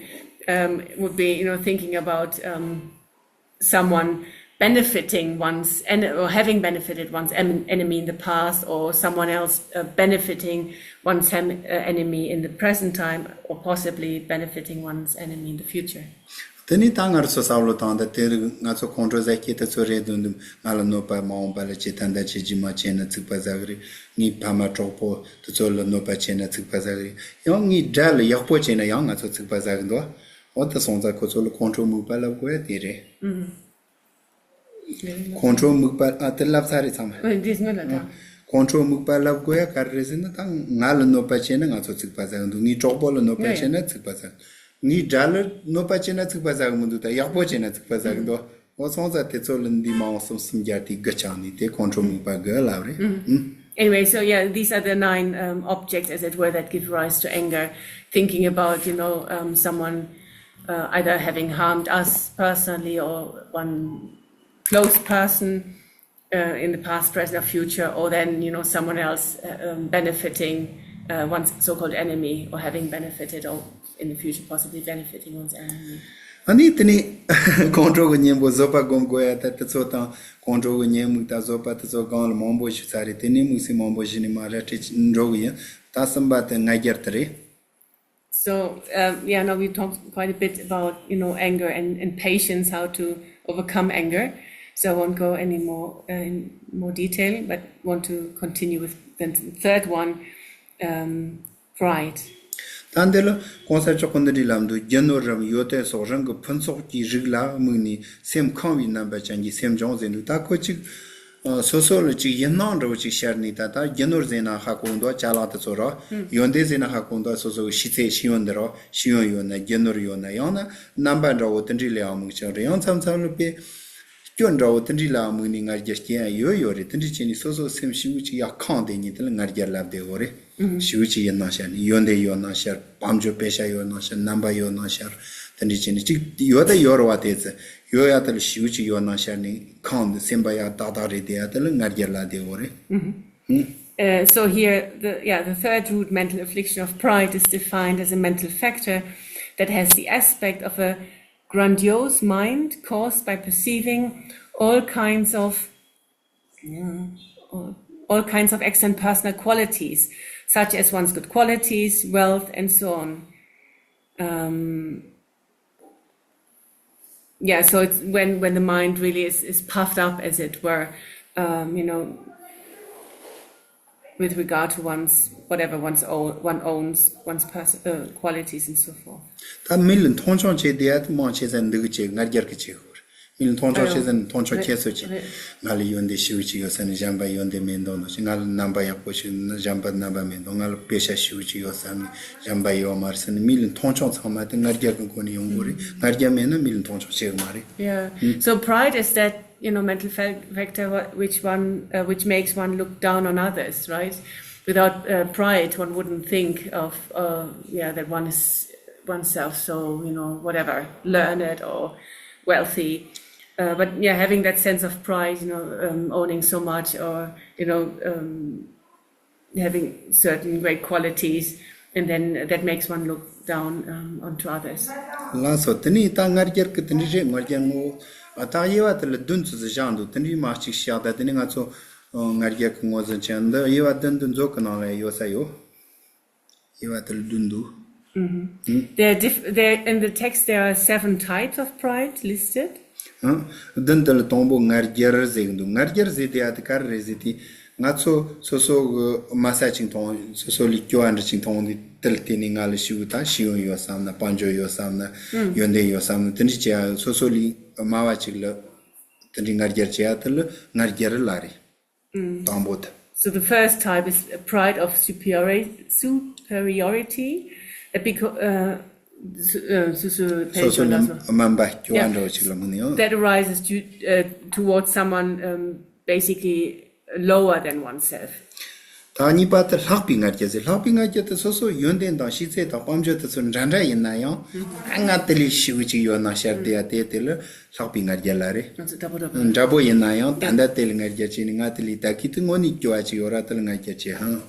um, would be, you know, thinking about um, someone benefiting one's en- or having benefited one's em- enemy in the past, or someone else uh, benefiting one's hem- uh, enemy in the present time, or possibly benefiting one's enemy in the future. དེ་ནི་ད་ང་རང་ཚོ་བསམ་བློ་བཏང་ད་དེ་རིང་ང་ཚོ་ཁོང་ཁྲོ་ཟ་སྐྱེ་དེ་ཚོ་རེད་འདུག་འདུག་ང་ལ་གནོད་པ་མ་འོངས་པ་ལ་ཅི་ད་ལྟ་ཅི་རྗེས་མ་བྱས་ན་ཚིག་པ་ཟ་གི་རེད། ངའི་ཕ་མ་གྲོགས་པོ་དེ་ཚོ་ལ་གནོད་པ་བྱས་ན་ཚིག་པ་ཟ་གི་རེད། ཡང་ངའི་དགྲ་ལ་ཡག་པོ་བྱས་ན་ཡང་ང་ཚོ་ཚིག་པ་ཟ་གི་འདུག་འོ་དེ་སོང་ཙང་ཁོ་ཚོ་ལ་ཁོང་ཁྲོ་དམིགས་པ་ལབ་དགོས་ཡ་དེ་རེད། ཁོང་ཁྲོ་དམིགས་པ་ཨ་དེ་ལབ་ཚར་རེད་ཚང་མ། འདིས་མི་ལ་དང་། ཁོང་ཁྲོ་དམིགས་པ་ལབ་དགོས་ཡ་ག་རེ་རེད་ཟེར་ན། ད་ང་ལ་གནོད་པ་བྱས་ན་ང་ཚོ་ཚིག་པ་ཟ་གི་འདུག་ངའི་གྲོགས་པོ་ལ་གནོད་པ་བྱས་ན་ཚིག་པ་ཟ་གི་འདུག་ངའི་དགྲ་ལ་གནོད་པ་བྱས་ན་ཚིག་པ་ཟ་གི་མི་འདུག་ད་ཡག་པོ་བྱས་ན་ཚིག་པ་ཟ་གི་འདུག་འོ་སོང་ཙང་དེ་ཚོ་ལ་འདི་མ་འོངས་སུམ་སུམ་རྒྱ་དེ་དགུ་ཆགས་ནས་དེ་ཁོང་ཁྲོ་དམིགས་པ་དགུ་ལབ་རེད། Anyway, so yeah, these are the nine um, objects, as it were, that give rise to anger. Thinking about, you know, um, someone uh, either having harmed us personally or one close person uh, in the past, present, or future, or then, you know, someone else uh, um, benefiting uh, one's so-called enemy or having benefited or in the future possibly benefiting one's enemy. ཨ་ནི་དེ་ནི་ཁོང་ཁྲོ་གི་གཉེན་པོ་བཟོད་པ་སྒོམ་དགོས་ཡ་ད་དེ་ཚོ་དང་། ཁོང་ཁྲོ་གི་ཉེས་དམིགས་དང་བཟོད་པ་དེ་ཚོ་སྒང་ལ་མང་པོ་ཞིག་ཚར་རེད། དེ་ནས་དམིགས་བསལ་མང་པོ་ཞིག་ནས་མར་ར་སྤྲད་འགྲོ་གི་ཡིན། ད་གསུམ་པ་དེ་ང་རྒྱལ་དེ་རེད། So, um, yeah, now we talked quite a bit about, you know, anger and, and patience, how to overcome anger. So I won't go any more uh, in more detail, but want to continue with the third one, um, pride. ད་འདི་ལ་གོང་ས་མཆོག་གི་འདི་འདྲའི་ལམ་དུ་རྒྱུ་ནོར་རམ་ཡོན་ཏན་སོགས་རང་གི་ཕུན་ཚོགས་ཀྱི་རིགས་ལ་དམིགས་ནས་སེམས་ཁེངས་པའི་རྣམ་པ་ཅན་གྱི་སེམས་སྦྱོང་ཟེར་འདུག་ད་ཁོ་གཅིག་སོ་སོ་ལ་གཅིག་ཡིད་སྣང་འདྲ་བོ་གཅིག་ཤར་ནས། ད་ད་རྒྱུ་ནོར་ཟེར་ན་ཧ་གོ་འདུག་ཅ་ལག་དེ་ཚོ་ར། ཡོན་ཏན་ཟེར་ན་ཧ་གོ་འདུག་སོ་སོ་གི་ཤེས་ཚད་ཤེས་ཡོན་འདི་ར། ཤེས་ཡོན་ཡོད་ན་རྒྱུ་ནོར་ཡོད་ན་ཡང་ན་རྣམ་པ་འདྲ་བོ་དེ་འདྲའི་ལས་ཡང་དམིགས་ཀྱང་རེད། ཡང་མཚམས་མཚམས་ལ་དཔེ་སྐྱོན་འདྲ་བོ་དེ་འདྲའི་ལ་དམིགས་ནས་ང་རྒྱལ་སྐྱེ་ཡང་ཡོད་ཡོད་རེད། དེ་འདྲ་བྱས་ནས་སོ་སོ་སེམས་ཤིག་ཅིག་ཡར་ཁེངས་བསྡད་ཉིན་དེ་ལ་ང་རྒྱལ་ལབ་བསྡད་ཡོད་རེད། ཞེ་པོ་ཅིག་ཡིད་སྣང་ཤར་ནས་ཡོན་ཏན་ཡོད་སྣང་ཤར། དཔལ་འབྱོར་པེ་ཤ་ཡོད་སྣང་ཤར། རྣམ་པ་ཡོད་སྣང་ཤར། དེ་འདྲ་བྱས་ནས་ཅིག་ཡོད་ད་ཡོད་རེད་བ། དེ་ཚེ་ཡོད་ཡ་དེ་ལ་ཞེ་པོ་ཅིག་ཡོད་སྣང་ཤར་ནས་ཁེངས་འདུག་སེམས་པ་ཡག་ཏག་ཏག་རེད་བསྡད་ཡ་དེ་ལ་ང་རྒྱལ་ལབ་བསྡད་ཡོད་རེད། Uh, so here, the, yeah, the third root mental affliction of pride is defined as a mental factor that has the aspect of a grandiose mind caused by perceiving all kinds of all kinds of excellent personal qualities, such as one's good qualities, wealth, and so on. Um, yeah, so it's when, when the mind really is, is puffed up, as it were, um, you know, with regard to one's, whatever one's own, one owns, one's pers- uh, qualities and so forth. ད་མི་ལ་མཐོང་ཆུང་བྱེད་བསྡད་ཡ་དེ་མང་ཆེ་ས་འདི་གི་བྱེད། ང་རྒྱལ་གི་བྱེད་དགོས་རེད། མི་ལ་མཐོང་ཆུང་བྱེད་ཟེར་ན་མཐོང་ཆུང་ཁྱད་གསོད་བྱེད། ང་ལ་ཡོན་ཏན་ཞེ་པོ་ཅིག་ཡོད་ས་ནི་གཞན་པ་ཡོན་ཏན་མེད་འདུག་ནོ། ང་ལ་རྣམ་པ་ཡག་པོ་ཞིག་ན་གཞན་པ་རྣམ་པ་མེད་འདུག་ང་ལ་པེ་ཤ་ཞེ་པོ་ཅིག་ཡོད་ས་ནི་གཞན་པ་ཡོད་མ་རེད་ཟེར་ནས་མི་ལ་མཐོང་ཆུང་ཚང་མ་དེ་ང་རྒྱལ་གི་སྒོ་ནས་ཡོང་དགོས་རེད། ང་རྒྱལ་མེད་ན་མི་ལ་མཐོང་ཆུང་བྱེད་གི་མ་རེད། Yeah. So pride is that, you know, mental fa- factor wha- which one, uh, which makes one look down on others, right? Without uh, pride, one wouldn't think of, uh, yeah, that one is oneself so, you know, whatever, learned or wealthy. Uh, but yeah, having that sense of pride, you know, um, owning so much, or, you know, um, having certain great qualities, and then that makes one look down um, onto others. ལགས་སོ། དེ་ནས་ད་ང་རྒྱལ་གི་དེ་འདྲ་རེད། ང་རྒྱལ་ངོ་ད་དབྱེ་བ་དེ་ལ་བདུན་ཙམ་ཞིག་བཞག་འདུག་དེ་འདྲའི་མ་གཅིག་བཞག་ད་དེ་ནས་ང་ཚོ་ང་རྒྱལ་གི་ངོས་འཛིན་བྱས་འདི་དབྱེ་བ་བདུན་དུ་མཛོད་གི་ནང་ལ་ཡོད་ས་ཡོད། དབྱེ་བ་དེ་ལ་བདུན་འདུག There are diff- there in the text there are seven types of pride listed. བདུན་དེ་ལ་དང་པོ་ང་རྒྱལ་ཟེར་གི་འདུག་ང་རྒྱལ་ཟེར་དེ་ཡ་དེ་ག་རེ་རེད་ཟེར་དུས། ང་ཚོ་སོ་སོ་གི་དམའ་ས་ཅིག་མཐོང་། སོ་སོ་ལས་སྐྱོ་བ་འདྲ་ཅིག་མཐོང་དུས་དེ་ལ་བརྟེན་ནས་ང་ལ་ཞེ་པོ་ད་ཤེས་ཡོན་ཡོད་བསམ་ན། དཔལ་འབྱོར་ཡོད་བསམ་ན། ཡོན་ཏན་ཡོད་བསམ་ན། དེ་འདྲ་བྱེད་ཡ། སོ་སོ་ལས་དམའ་བ་ཅིག་ལ་དེ་འདྲའི་ང་རྒྱལ་བྱེད་ཡ་དེ་ལ་ང་རྒྱལ་ལབ་རེད། དང་པོ་དེ། So the first type is a pride of superiority, superiority, uh, because, uh, སུ་ཨ་སུ་སུ་ཕན་སོ་སོ་ཆོད་ལ་ལ་སོ། དམན་པ་སྐྱོ་བ Yeah. འདྲ་བོ་ཅིག་ལ་དམིགས་ནས་ཡང་། That arises due, uh, towards someone, um, basically lower than oneself. ད་གཉིས་པ་དེ་ལྷག་པའི་ང་རྒྱལ་ཟེར། ལྷག་པའི་ང་རྒྱལ་དེ་སོ་སོ་ཡོན་ཏན་དང་ཤེས་ཚད་དང་དཔལ་འབྱོར་དེ་ཚོ་འདྲ་འདྲ་ཡིན་ན་ཡང་ང་དེ་ལས་ཞེ་པོ་ཅིག་ཡོད་ན་ཤར་བསྡད་ཡ་དེ་དེ་ལ་ལྷག་པའི་ང་རྒྱལ་ལ་རེད། That's a double, double. འདྲ་པོ་ཡིན་ན་ཡང་ད་ལྟ་དེ་ལ་ང་རྒྱལ་བྱས་ནས་ང་དེ་ལས་ད་གི་དེ་དངོས་གནས་སྐྱོ་བ་ཅིག་ཡོད་ར། དེ་ལ་ང་རྒྱལ་བྱས་ཧང་།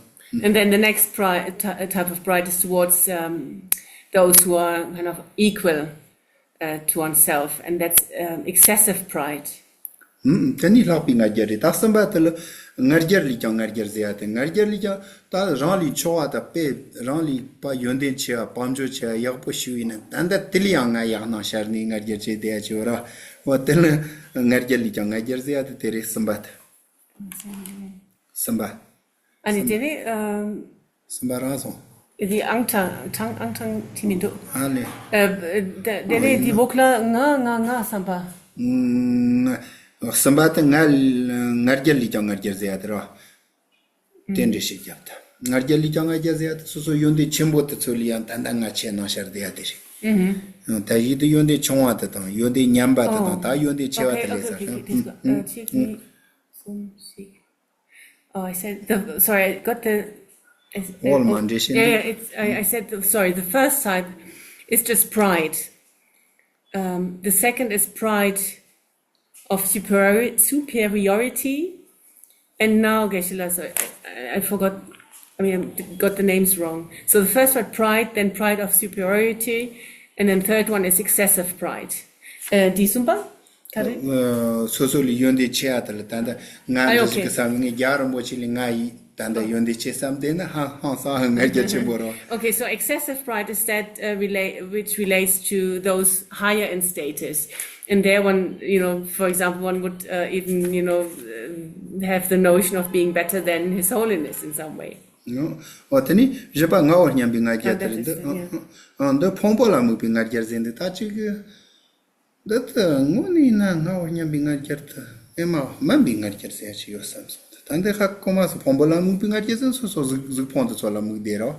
And then the next pride, ty- type of pride is towards, um, those who are kind of equal, uh, to oneself, and that's, um, excessive pride. ཨུམ། དེ་ནི་ལྷག་པའི་ང་རྒྱལ་རེད། ད་གསུམ་པ་དེ་ལ་ང་རྒྱལ་ལས་ཀྱང་ང་རྒྱལ་ཟེར་ཡ་དེ། ང་རྒྱལ་ལས་ཀྱང་ད་རང་ལས་ཆུང་བ་དང་དཔེ་རང་ལས་ཕར་ཡོན་ཏན་ཆེ་བ་དཔལ་འབྱོར་ཆེ་བ་ཡག་པོ་ཞིག་ཡིན་ན་ད་ལྟ་དེ་ལས་ཡང་ང་ཡག་སྣང་ཤར་ནས་ང་རྒྱལ་བྱེད་བསྡད་ཡ་ཅིག་ཡོད་ར། འོ་དེ་ལ་ང་རྒྱལ་ལས་ཀྱང་ང་རྒྱལ་ཟེར་ཡ་དེ་དེ་རེད། གསུམ་པ་དེ། གསུམ་པ། ཨ་ནི་དེ་ནི་ཨམ། གསུམ་པ་རང་སོང་། འདི་ཨང་གྲངས་གྲངས་ཨང་གྲངས་བྲིས་མི་འདུག་ཨ་ལེ། ཨ། དེ་དེ་ནི་འདི་འོག་ལ་ང་ང་ང་གསུམ་པ། ང་གསུམ་པ་དེ་ང་ང་རྒྱལ་ལས་ཀྱང་ང་རྒྱལ་ཟེར་ཡ་དེ་རེད་བ། དེ་འདྲ་ཞིག་རྒྱབ་ད། ང་རྒྱལ་ལས་ཀྱང་ང་རྒྱལ་ཟེར་ཡ་དེ་སོ་སོ་ཡོན་ཏན་ཆེན་པོ་དེ་ཚོ་ལས་ཡང་ད་ལྟ་ང་ཆེ་སྣང་ཤར་བསྡད་ཡ་དེ་རེད། ད་གཞི་དེ་ཡོན་ཏན་ཆུང་བ་དེ་དང་ཡོན་ཏན་མཉམ་པ་དེ་དང་ད་ཡོན་ཏན་ཆེ་བ་དེ་ལས་ཟེར། Oh, I said the, sorry, I got the. It's, All oh, Monday, yeah, yeah, it's, I, I said, the, sorry, the first type is just pride. Um, the second is pride of superiori- superiority. And now, Geshe-la, sorry, I, I forgot, I mean, I got the names wrong. So the first one, pride, then pride of superiority, and then third one is excessive pride. Uh, འདི་གསུམ་པ། ག་རེ། ཨ། སོ་སོ་ལས་ཡོན་ཏན་ཆེ་བ་དེ་ལ་ད་ལྟ་ང་ཨ་འདི་ཞིག་okay. གི་བསམ་ངས་རྒྱལ་བ་རིན་པོ་ཆེ་ལས་ང་ཡི་ད་ལྟ་ཡོན་ཏན་ཆེ་བསམ་བསྡད་ན་ཧང་ཧང་སང་ཧང་ང་རྒྱལ་ཆེན་པོ་རེད། Okay, so excessive pride is that, uh, relate, which relates to those higher in status. And there one, you know, for example, one would, uh, even, you know, uh, have the notion of being better than His Holiness in some way. ཨོ་དེ་ནི་བཞི་པ་ངའོ་སྙམ་པའི་ང་རྒྱལ་དེ་རེད། འདི་ཨ་ཨ་འདི་ཕུང་པོ་ལ་དམིགས་པའི་ང་རྒྱལ་ཟེར་འདི་ད་ཅིག་གི་འདི་ལྟ་དངོས་གནས་ན་ངའོ་སྙམ་པའི་ང་རྒྱལ་དེ་ཨེ་མ་དམན་པའི་ང་རྒྱལ་ཟེར་ཡ་ཞིག་ཡོད་བསམ་སོང་། ད་འདི་ཧ་གོ་མ་སོང་། ཕུང་པོ་ལ་དམིགས་པའི་ང་རྒྱལ་ཟེར་སོ་སོ་གཟུགས་གཟུགས་ཕུང་དེ་ཚོ་ལ་དམིགས་བསྡད་རོ།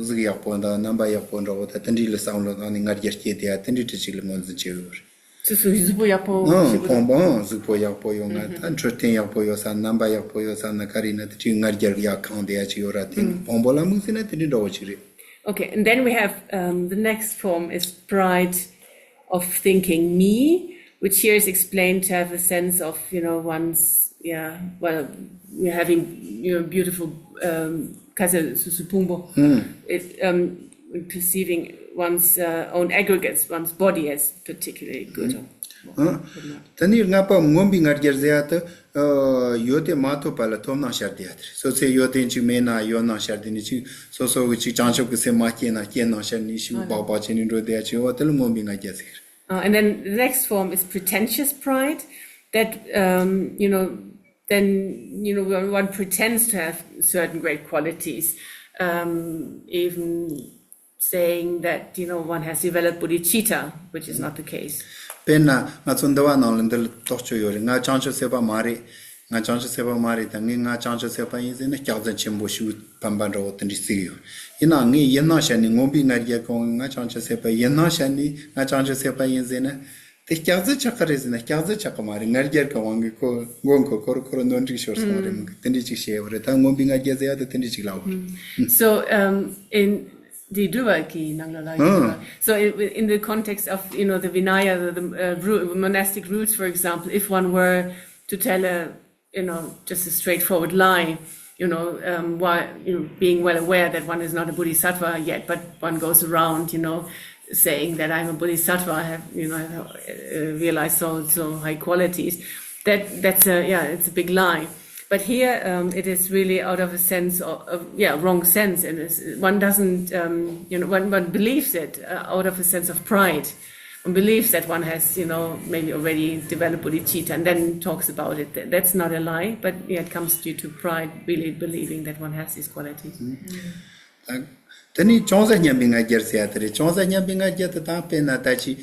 གཟུགས་ཡག་པོ་འདུག་རྣམ་པ་ཡག་པོ་འདྲ་བོ་ད་དེ་འདྲའི་ལ་བསམ་བློ་བཏང་ནས་ང་རྒྱལ་སྐྱེས་བསྡད་ཡ་དེ་འདྲའི་འདྲ་ཅིག་ལ་ངོས་འཛིན་བྱེད་ཡོད་རེད། སོ་སོ་གཟུགས་པོ་ཡག་པོ་ཨང་ཞིག་ཕུང་པོ་ཨང་གཟུགས་པོ་ཡག་པོ་ཡོད་ང་ད་འཕྲོད་བསྟེན་ཡག་པོ་ཡོད་ས་རྣམ་པ་ཡག་པོ་ཡོད་ས་ན་ག་རེ་ན་དེ་ཅིག་ང་རྒྱལ་ཡག་གང་བསྡད་ཡ་ཅིག་ཡོད་ར། དེ་ཕུང་པོ་ལ་དམིགས་ཟེར་ན་དེ་འདྲའི་འདྲ་བོ་ཅིག་རེད། Okay, and then we have, um, the next form is pride of thinking me, which here is explained to have a sense of, you know, one's, yeah, well, you're having, you know, beautiful, um, 开始是是蓬勃, it, um, perceiving one's, uh, own aggregates, one's body as particularly good. ཨང་། དེ་ནས་ལྔ་པ་མངོན་པའི་ང་རྒྱལ་ཟེར་ཡ་དེ། ཨ། ཡོན་ཏན་མ་ཐོབ་པ་ལ་ཐོབ་སྣང་ཤར་བསྡད་ཡ་དེ་རེད། སོ་སོའི་ཡོན་ཏན་ཅིག་མེད་ན་ཡོད་སྣང་ཤར་བསྡད་ནས་ཅིག་སོ་སོ་གི་ཅིག་བྱང་ཆུབ་ཀྱི་སེམས་མ་སྐྱེས་ན་སྐྱེས་སྣང་ཤར་ནས་ཤིག་སྦག་སྦག་བྱས་ནས་འགྲོ་བསྡད་ཡ་ཅིག་འོ་དེ་ལ་མངོན་པའི་ང་རྒྱལ་ཟེར། Uh, and then the next form is pretentious pride, that, um, you know, then, you know, when one pretends to have certain great qualities, um, even saying that, you know, one has developed bodhicitta, which is not the case. དཔེར་ན་ང་ཚོ་འདུལ་བ་ནང་ལ་འདི་ལ་དོགས་གཅོད་ཡོད་རེད། ང་བྱང་ཆུབ་སེམས་དཔའ་མ་རེད། ང་བྱང་ཆུབ་སེམས་དཔའ་མ་རེད་ད། ངས་ང་བྱང་ཆུབ་སེམས་དཔའ་ཡིན་ཟེར་ན་སྐྱག་རྫུན་ཆེན་པོ་ཞིག་ཕན་པ་འདྲ་བོ་དེ་འདྲ་བརྩིས་ཡོད། ཡིན་ནའང་ངས་ཡིད་སྣང་བྱས་ནས་མངོན་པའི་ང་རྒྱལ་གང་ང་བྱང་ཆུབ་སེམས་དཔའ་ཡིན་སྣང་བྱས་ནས་ང་བྱང་ཆུབ་སེམས་དཔའ་ཡིན་ཟེར་ན། དེ་སྐྱག་རྫུན་ཆགས་ཀྱི་རེད་ཟེར་ན་སྐྱག་རྫུན་ཆགས་ཀྱི་མ་རེད། ང་རྒྱལ་གྱི་དབང་གིས་ཁོ་མགོ་འཁོར་ཁོ་རུ་ཁོ་རུ་ནོར་འཁྲུལ་ཤོར་སོང་བ་རེད། མི་འདུག་དེ་འདྲ་ཅིག་བཤད་ཡོད་རེད། ད་མངོན་པའི་ང་རྒྱལ་ཟེར་ཡ་དེ་དེ་འདྲ་ཅིག་ལབ་ཡོད། So, um, in the འདུལ་བ་གི་ནང་ལ་ལ་ཡོད་པ། So in, in the context of, you know, the Vinaya, the, the, uh, ru- monastic rules, for example, if one were to tell a, you know, just a straightforward lie, you know, um, why, you know, being well aware that one is not a bodhisattva yet, but one goes around, you know, saying that I'm a bodhisattva, I have, you know, I have, uh, realized so, so high qualities. That, that's a, yeah, it's a big lie. But here, um, it is really out of a sense of, of, yeah, wrong sense, and it's, one doesn't, um, you know, one, one believes it, uh, out of a sense of pride, one believes that one has, you know, maybe already developed bodhicitta, and then talks about it. That- That's not a lie, but yeah, it comes due to pride, really believing that one has these qualities. ད་དེ་ནས་ཅུང་ཟད་སྙན་པའི་ང་རྒྱལ་ཟེར་ཡ་དེ་རེད། ཅུང་ཟད་སྙན་པའི་ང་རྒྱལ་དེ་ད་དཔེར་ན་ད་ཅི།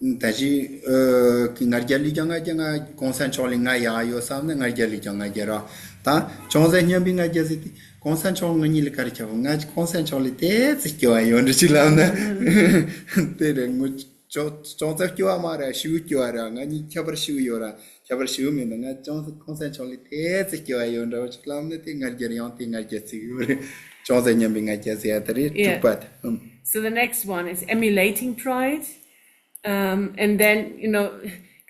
ད་ཅི་ཨ་ང་རྒྱལ་ལས་ཀྱང་ང་རྒྱལ། ང་གོང་ས་མཆོག་ལས་ང་ཡག་ཡོད་བསམ་ནས་ང་རྒྱལ་ལས་ཀྱང་ང་རྒྱལ་ར། ད་ཅུང་ཟད་སྙམ་པའི་ང་རྒྱལ་ཟེར་དེ། གོང་ས་མཆོག་ང་གཉིས་ལ་ག་རེ་ཁྱབ། ང་གོང་ས་མཆོག་ལས་དེ་ཙི་སྐྱོ་བ་ཡོད་འདྲ་ཅིག་ལབ་ན། དེ་རེད། ངོ་ཅོག་ཅོག་ཙེ་སྐྱོ་བ་མ་རེད། ཤིའུ་སྐྱོ་བ་རེད། ང་གཉིས་ཁྱད་པར་ཤིའུ་ཡོད་ར། ཁྱད་པར་ཤིའུ་མེད་འདུག་ང་ཅོག་ཙེ་གོང་ས་མཆོག་ལས་དེ་ཙི་སྐྱོ་བ་ཡོད་འདྲ་བ་ཅིག་ལབ་ན། དེ་ང་རྒྱལ་ཡང་དེ་ང་རྒྱལ་ཙིག་ཡོད་རེད། ཅོག་ཙེ་སྙམ་པའི་ང་རྒྱལ་ཟེར་ཡ་དེ་རེད། དྲུག་པ་དེ། ཨུམ། So the next one is emulating pride. Um, and then, you know,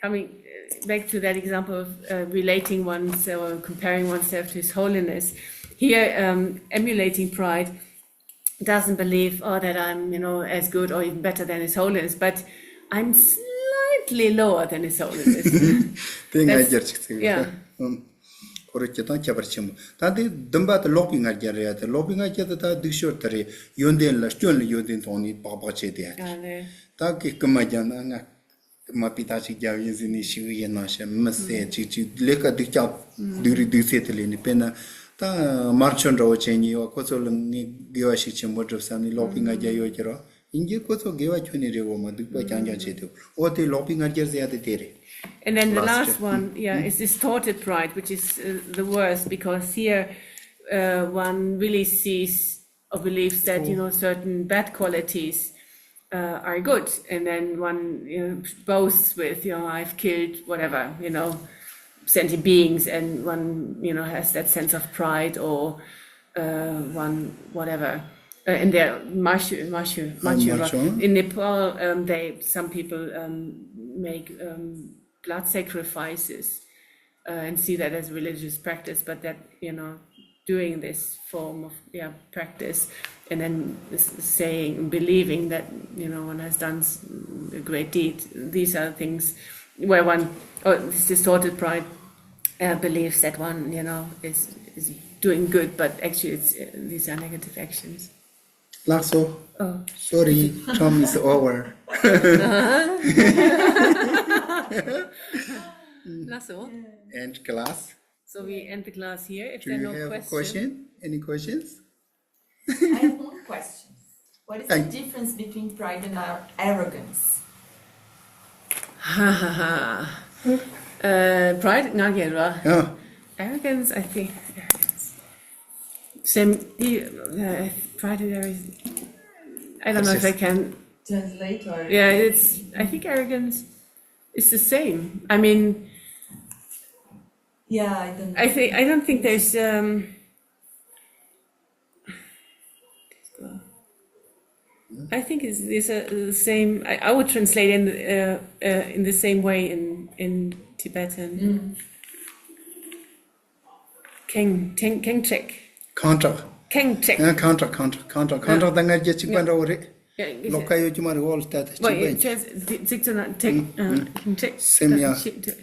coming uh, back to that example of uh, relating oneself or comparing oneself to His Holiness, here, um, emulating pride doesn't believe, oh, that I'm, you know, as good or even better than His Holiness, but I'm slightly lower than His Holiness. དེ་ང་རྒྱལ་ཅིག་ཙིག་ཡོད་རེད། ཨུམ། ཁོ་རང་སྤྱིར་བཏང་ཁྱད་པར་ཆེན་པོ། ད་འདི་བདུན་པ་དེ་ལོག་པའི་ང་རྒྱལ་རེད་ཡ། དེ་ལོག་པའི་ང་རྒྱལ་དེ་ད་སྡུག་ཤོས་དེ་རེད། ཡོན་ཏན་ལ་སྐྱོན་ལ་ཡོན་ཏན་མཐོང་ནས་བག་བག་བྱས་ཏེ་ཡ། ད་གི་རྐུན་མ་རྒྱག་ན་ང་མ་པི་ཏ་ཅིག་རྒྱབ་ཡིན་ཟེར་ནས་ཤི་གི་ཡིན་ནང་བཞིན་མི་བསད་ཅིག་ཅིག་ལས་ཀ་སྡུག་ཅག་སྡུག་རིགས་སྡུག་ཚད་དེ་ལས་ནས། དཔེར་ན་ད་དམར་མཆོད་འདྲ་བོ་བྱས་ནས་ཡོད། ཁོ་ཚོ་ལ་ངས་དགེ་བ་ཞིག་ཆེན་པོ་སྒྲུབ་བསམ་ནས་ལོག་པའི་ང་རྒྱལ་ཡོད་ཀྱི་རོ། ཡིན་གྱི་ཁོ་ཚོ་དགེ་བ་ཁྱོན་ནས་རེད་འོ། མ་སྡུག་པ་རྐྱང་རྐྱང་བྱས་ཏེ། འོ་དེ་ལོག་པའི་ང་རྒྱལ་ཟེར་ཡ་དེ་དེ་རེད། And then the last one, yeah, is distorted pride, which is uh, the worst because here uh, one really sees or believes that, you know, certain bad qualities uh, are good, and then one, you know, boasts with, you know, I've killed whatever, you know, sentient beings, and one, you know, has that sense of pride or uh, one whatever. Uh, and there, Machu, Machu, Machu, in Nepal, um, they some people um, make um, blood sacrifices uh, and see that as religious practice, but that, you know, doing this form of, yeah, practice and then saying, believing that, you know, one has done a great deed, these are things where one, oh, this distorted pride uh, believes that one, you know, is is doing good, but actually it's uh, these are negative actions. ལགས་སོ། Oh. Sorry, time is over. ལགས་སོ། End class. So we end the class here. If there are no questions. Do you have a question? Any questions? I have one question. What is the difference between pride and ar- arrogance? Ha ha ha. Uh, pride, ngā kē rā. Yeah. Arrogance, I think. Arrogance. Same. Uh, pride and arrogance. I don't know if I can translate or. Yeah, it's. I think arrogance is the same. I mean, yeah, I don't. I think I don't think there's. Um, I think it's, it's a, the same. I, I would translate in uh, uh, in the same way in in Tibetan. Keng, keng, keng trek. ཁེངས་དྲེགས། ཁེངས་དྲེགས། ཨ། ཁེངས་དྲེགས། ཁེངས་དྲེགས། ཁེངས་དྲེགས། ཁེངས་དྲེགས་དང་ང་རྒྱལ་གཅིག་པ་འདྲ་བོ་རེད། ལོགས་ཀ་ཡོད་ཀྱི་མ་རེད། འོ་ལ་ལྟ་དང་གཅིག་པ་ཡིན། ཚིག་ཚོ་ན་དྲེགས། ཁེངས་དྲེགས། སེམས་ཡ།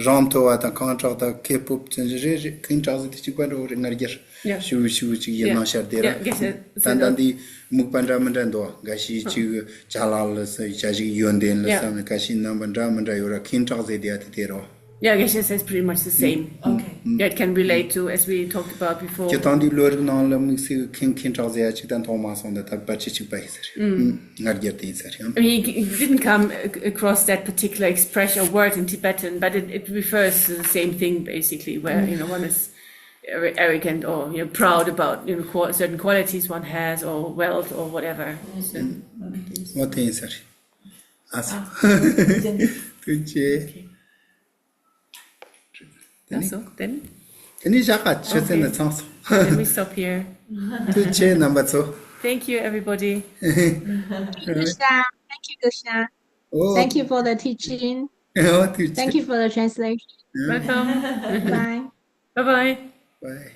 རང་མཐོ་བ་དང་ཁེངས་དྲེགས་དང་ཁེ་སྤོབས་ཚོན་རེ་རེ་རེ། ཁེངས་དྲེགས་ཟེར་དེ་གཅིག་པ་འདྲ་བོ་རེད། ང་རྒྱལ་ཞུ་ཞུ་ཅིག་ཡིན་ནང་ཤར་དེ་ར། ད་ལྟ་འདི་མུག་པ་འདྲ་མི་འདྲ་འདུག་འགའ་ཞིག་ཅིག་ཅ་ལག་ལ་ཟེར། འགའ་ཞིག་ཡོན་ཏན་ལ་ཟེར་ནས། འགའ་ཞིག་རྣམ་པ་འདྲ་མི་འདྲ་ཡོད་ར། ཁེངས་དྲེགས་ཟེར་དེ་ཡ་དེ་དེ་རོ། Yeah, I guess it's pretty much the same. Okay. That can relate to, as we talked about before. སྤྱིར་བཏང་འདི་བློ་རིག་ནང་ལ་དམིགས་བསལ་ཁེངས་ཁེངས་དྲེགས་ཟེར་ཡ་ཅིག་ད་མཐོང་མ་སོང་། ད་ད་བར་ཆད་གཅིག་པ་ཡིན་ཟེར། ང་རྒྱལ་དེ་ཡིན་ཟེར་ཡང་། I mean, you didn't come ac- across that particular expression or word in Tibetan, but it, it refers to the same thing basically, where, you know, one is arro- arrogant or, you know, proud about, you know, qual- certain qualities one has or wealth or whatever. So, འོ་དེ་ཡིན་ཟེར། ཨ་སོ། ཐུགས་རྗེ་ཆེ། Okay. That's all then. དེ་ནས་བཞག་ག་ཆུ་ཚན་ནི་ཚང་སོང་། Let me stop here. ཐུགས་རྗེ་ཆེ་རྣམ་པ་ཚོ། Thank you, everybody. Krishna. Thank you, Krishna. ཨོ། Thank you for the teaching. ཨོ་ཐུགས་རྗེ་ཆེ། Thank you for the translation. Welcome. Bye. Bye bye. Bye.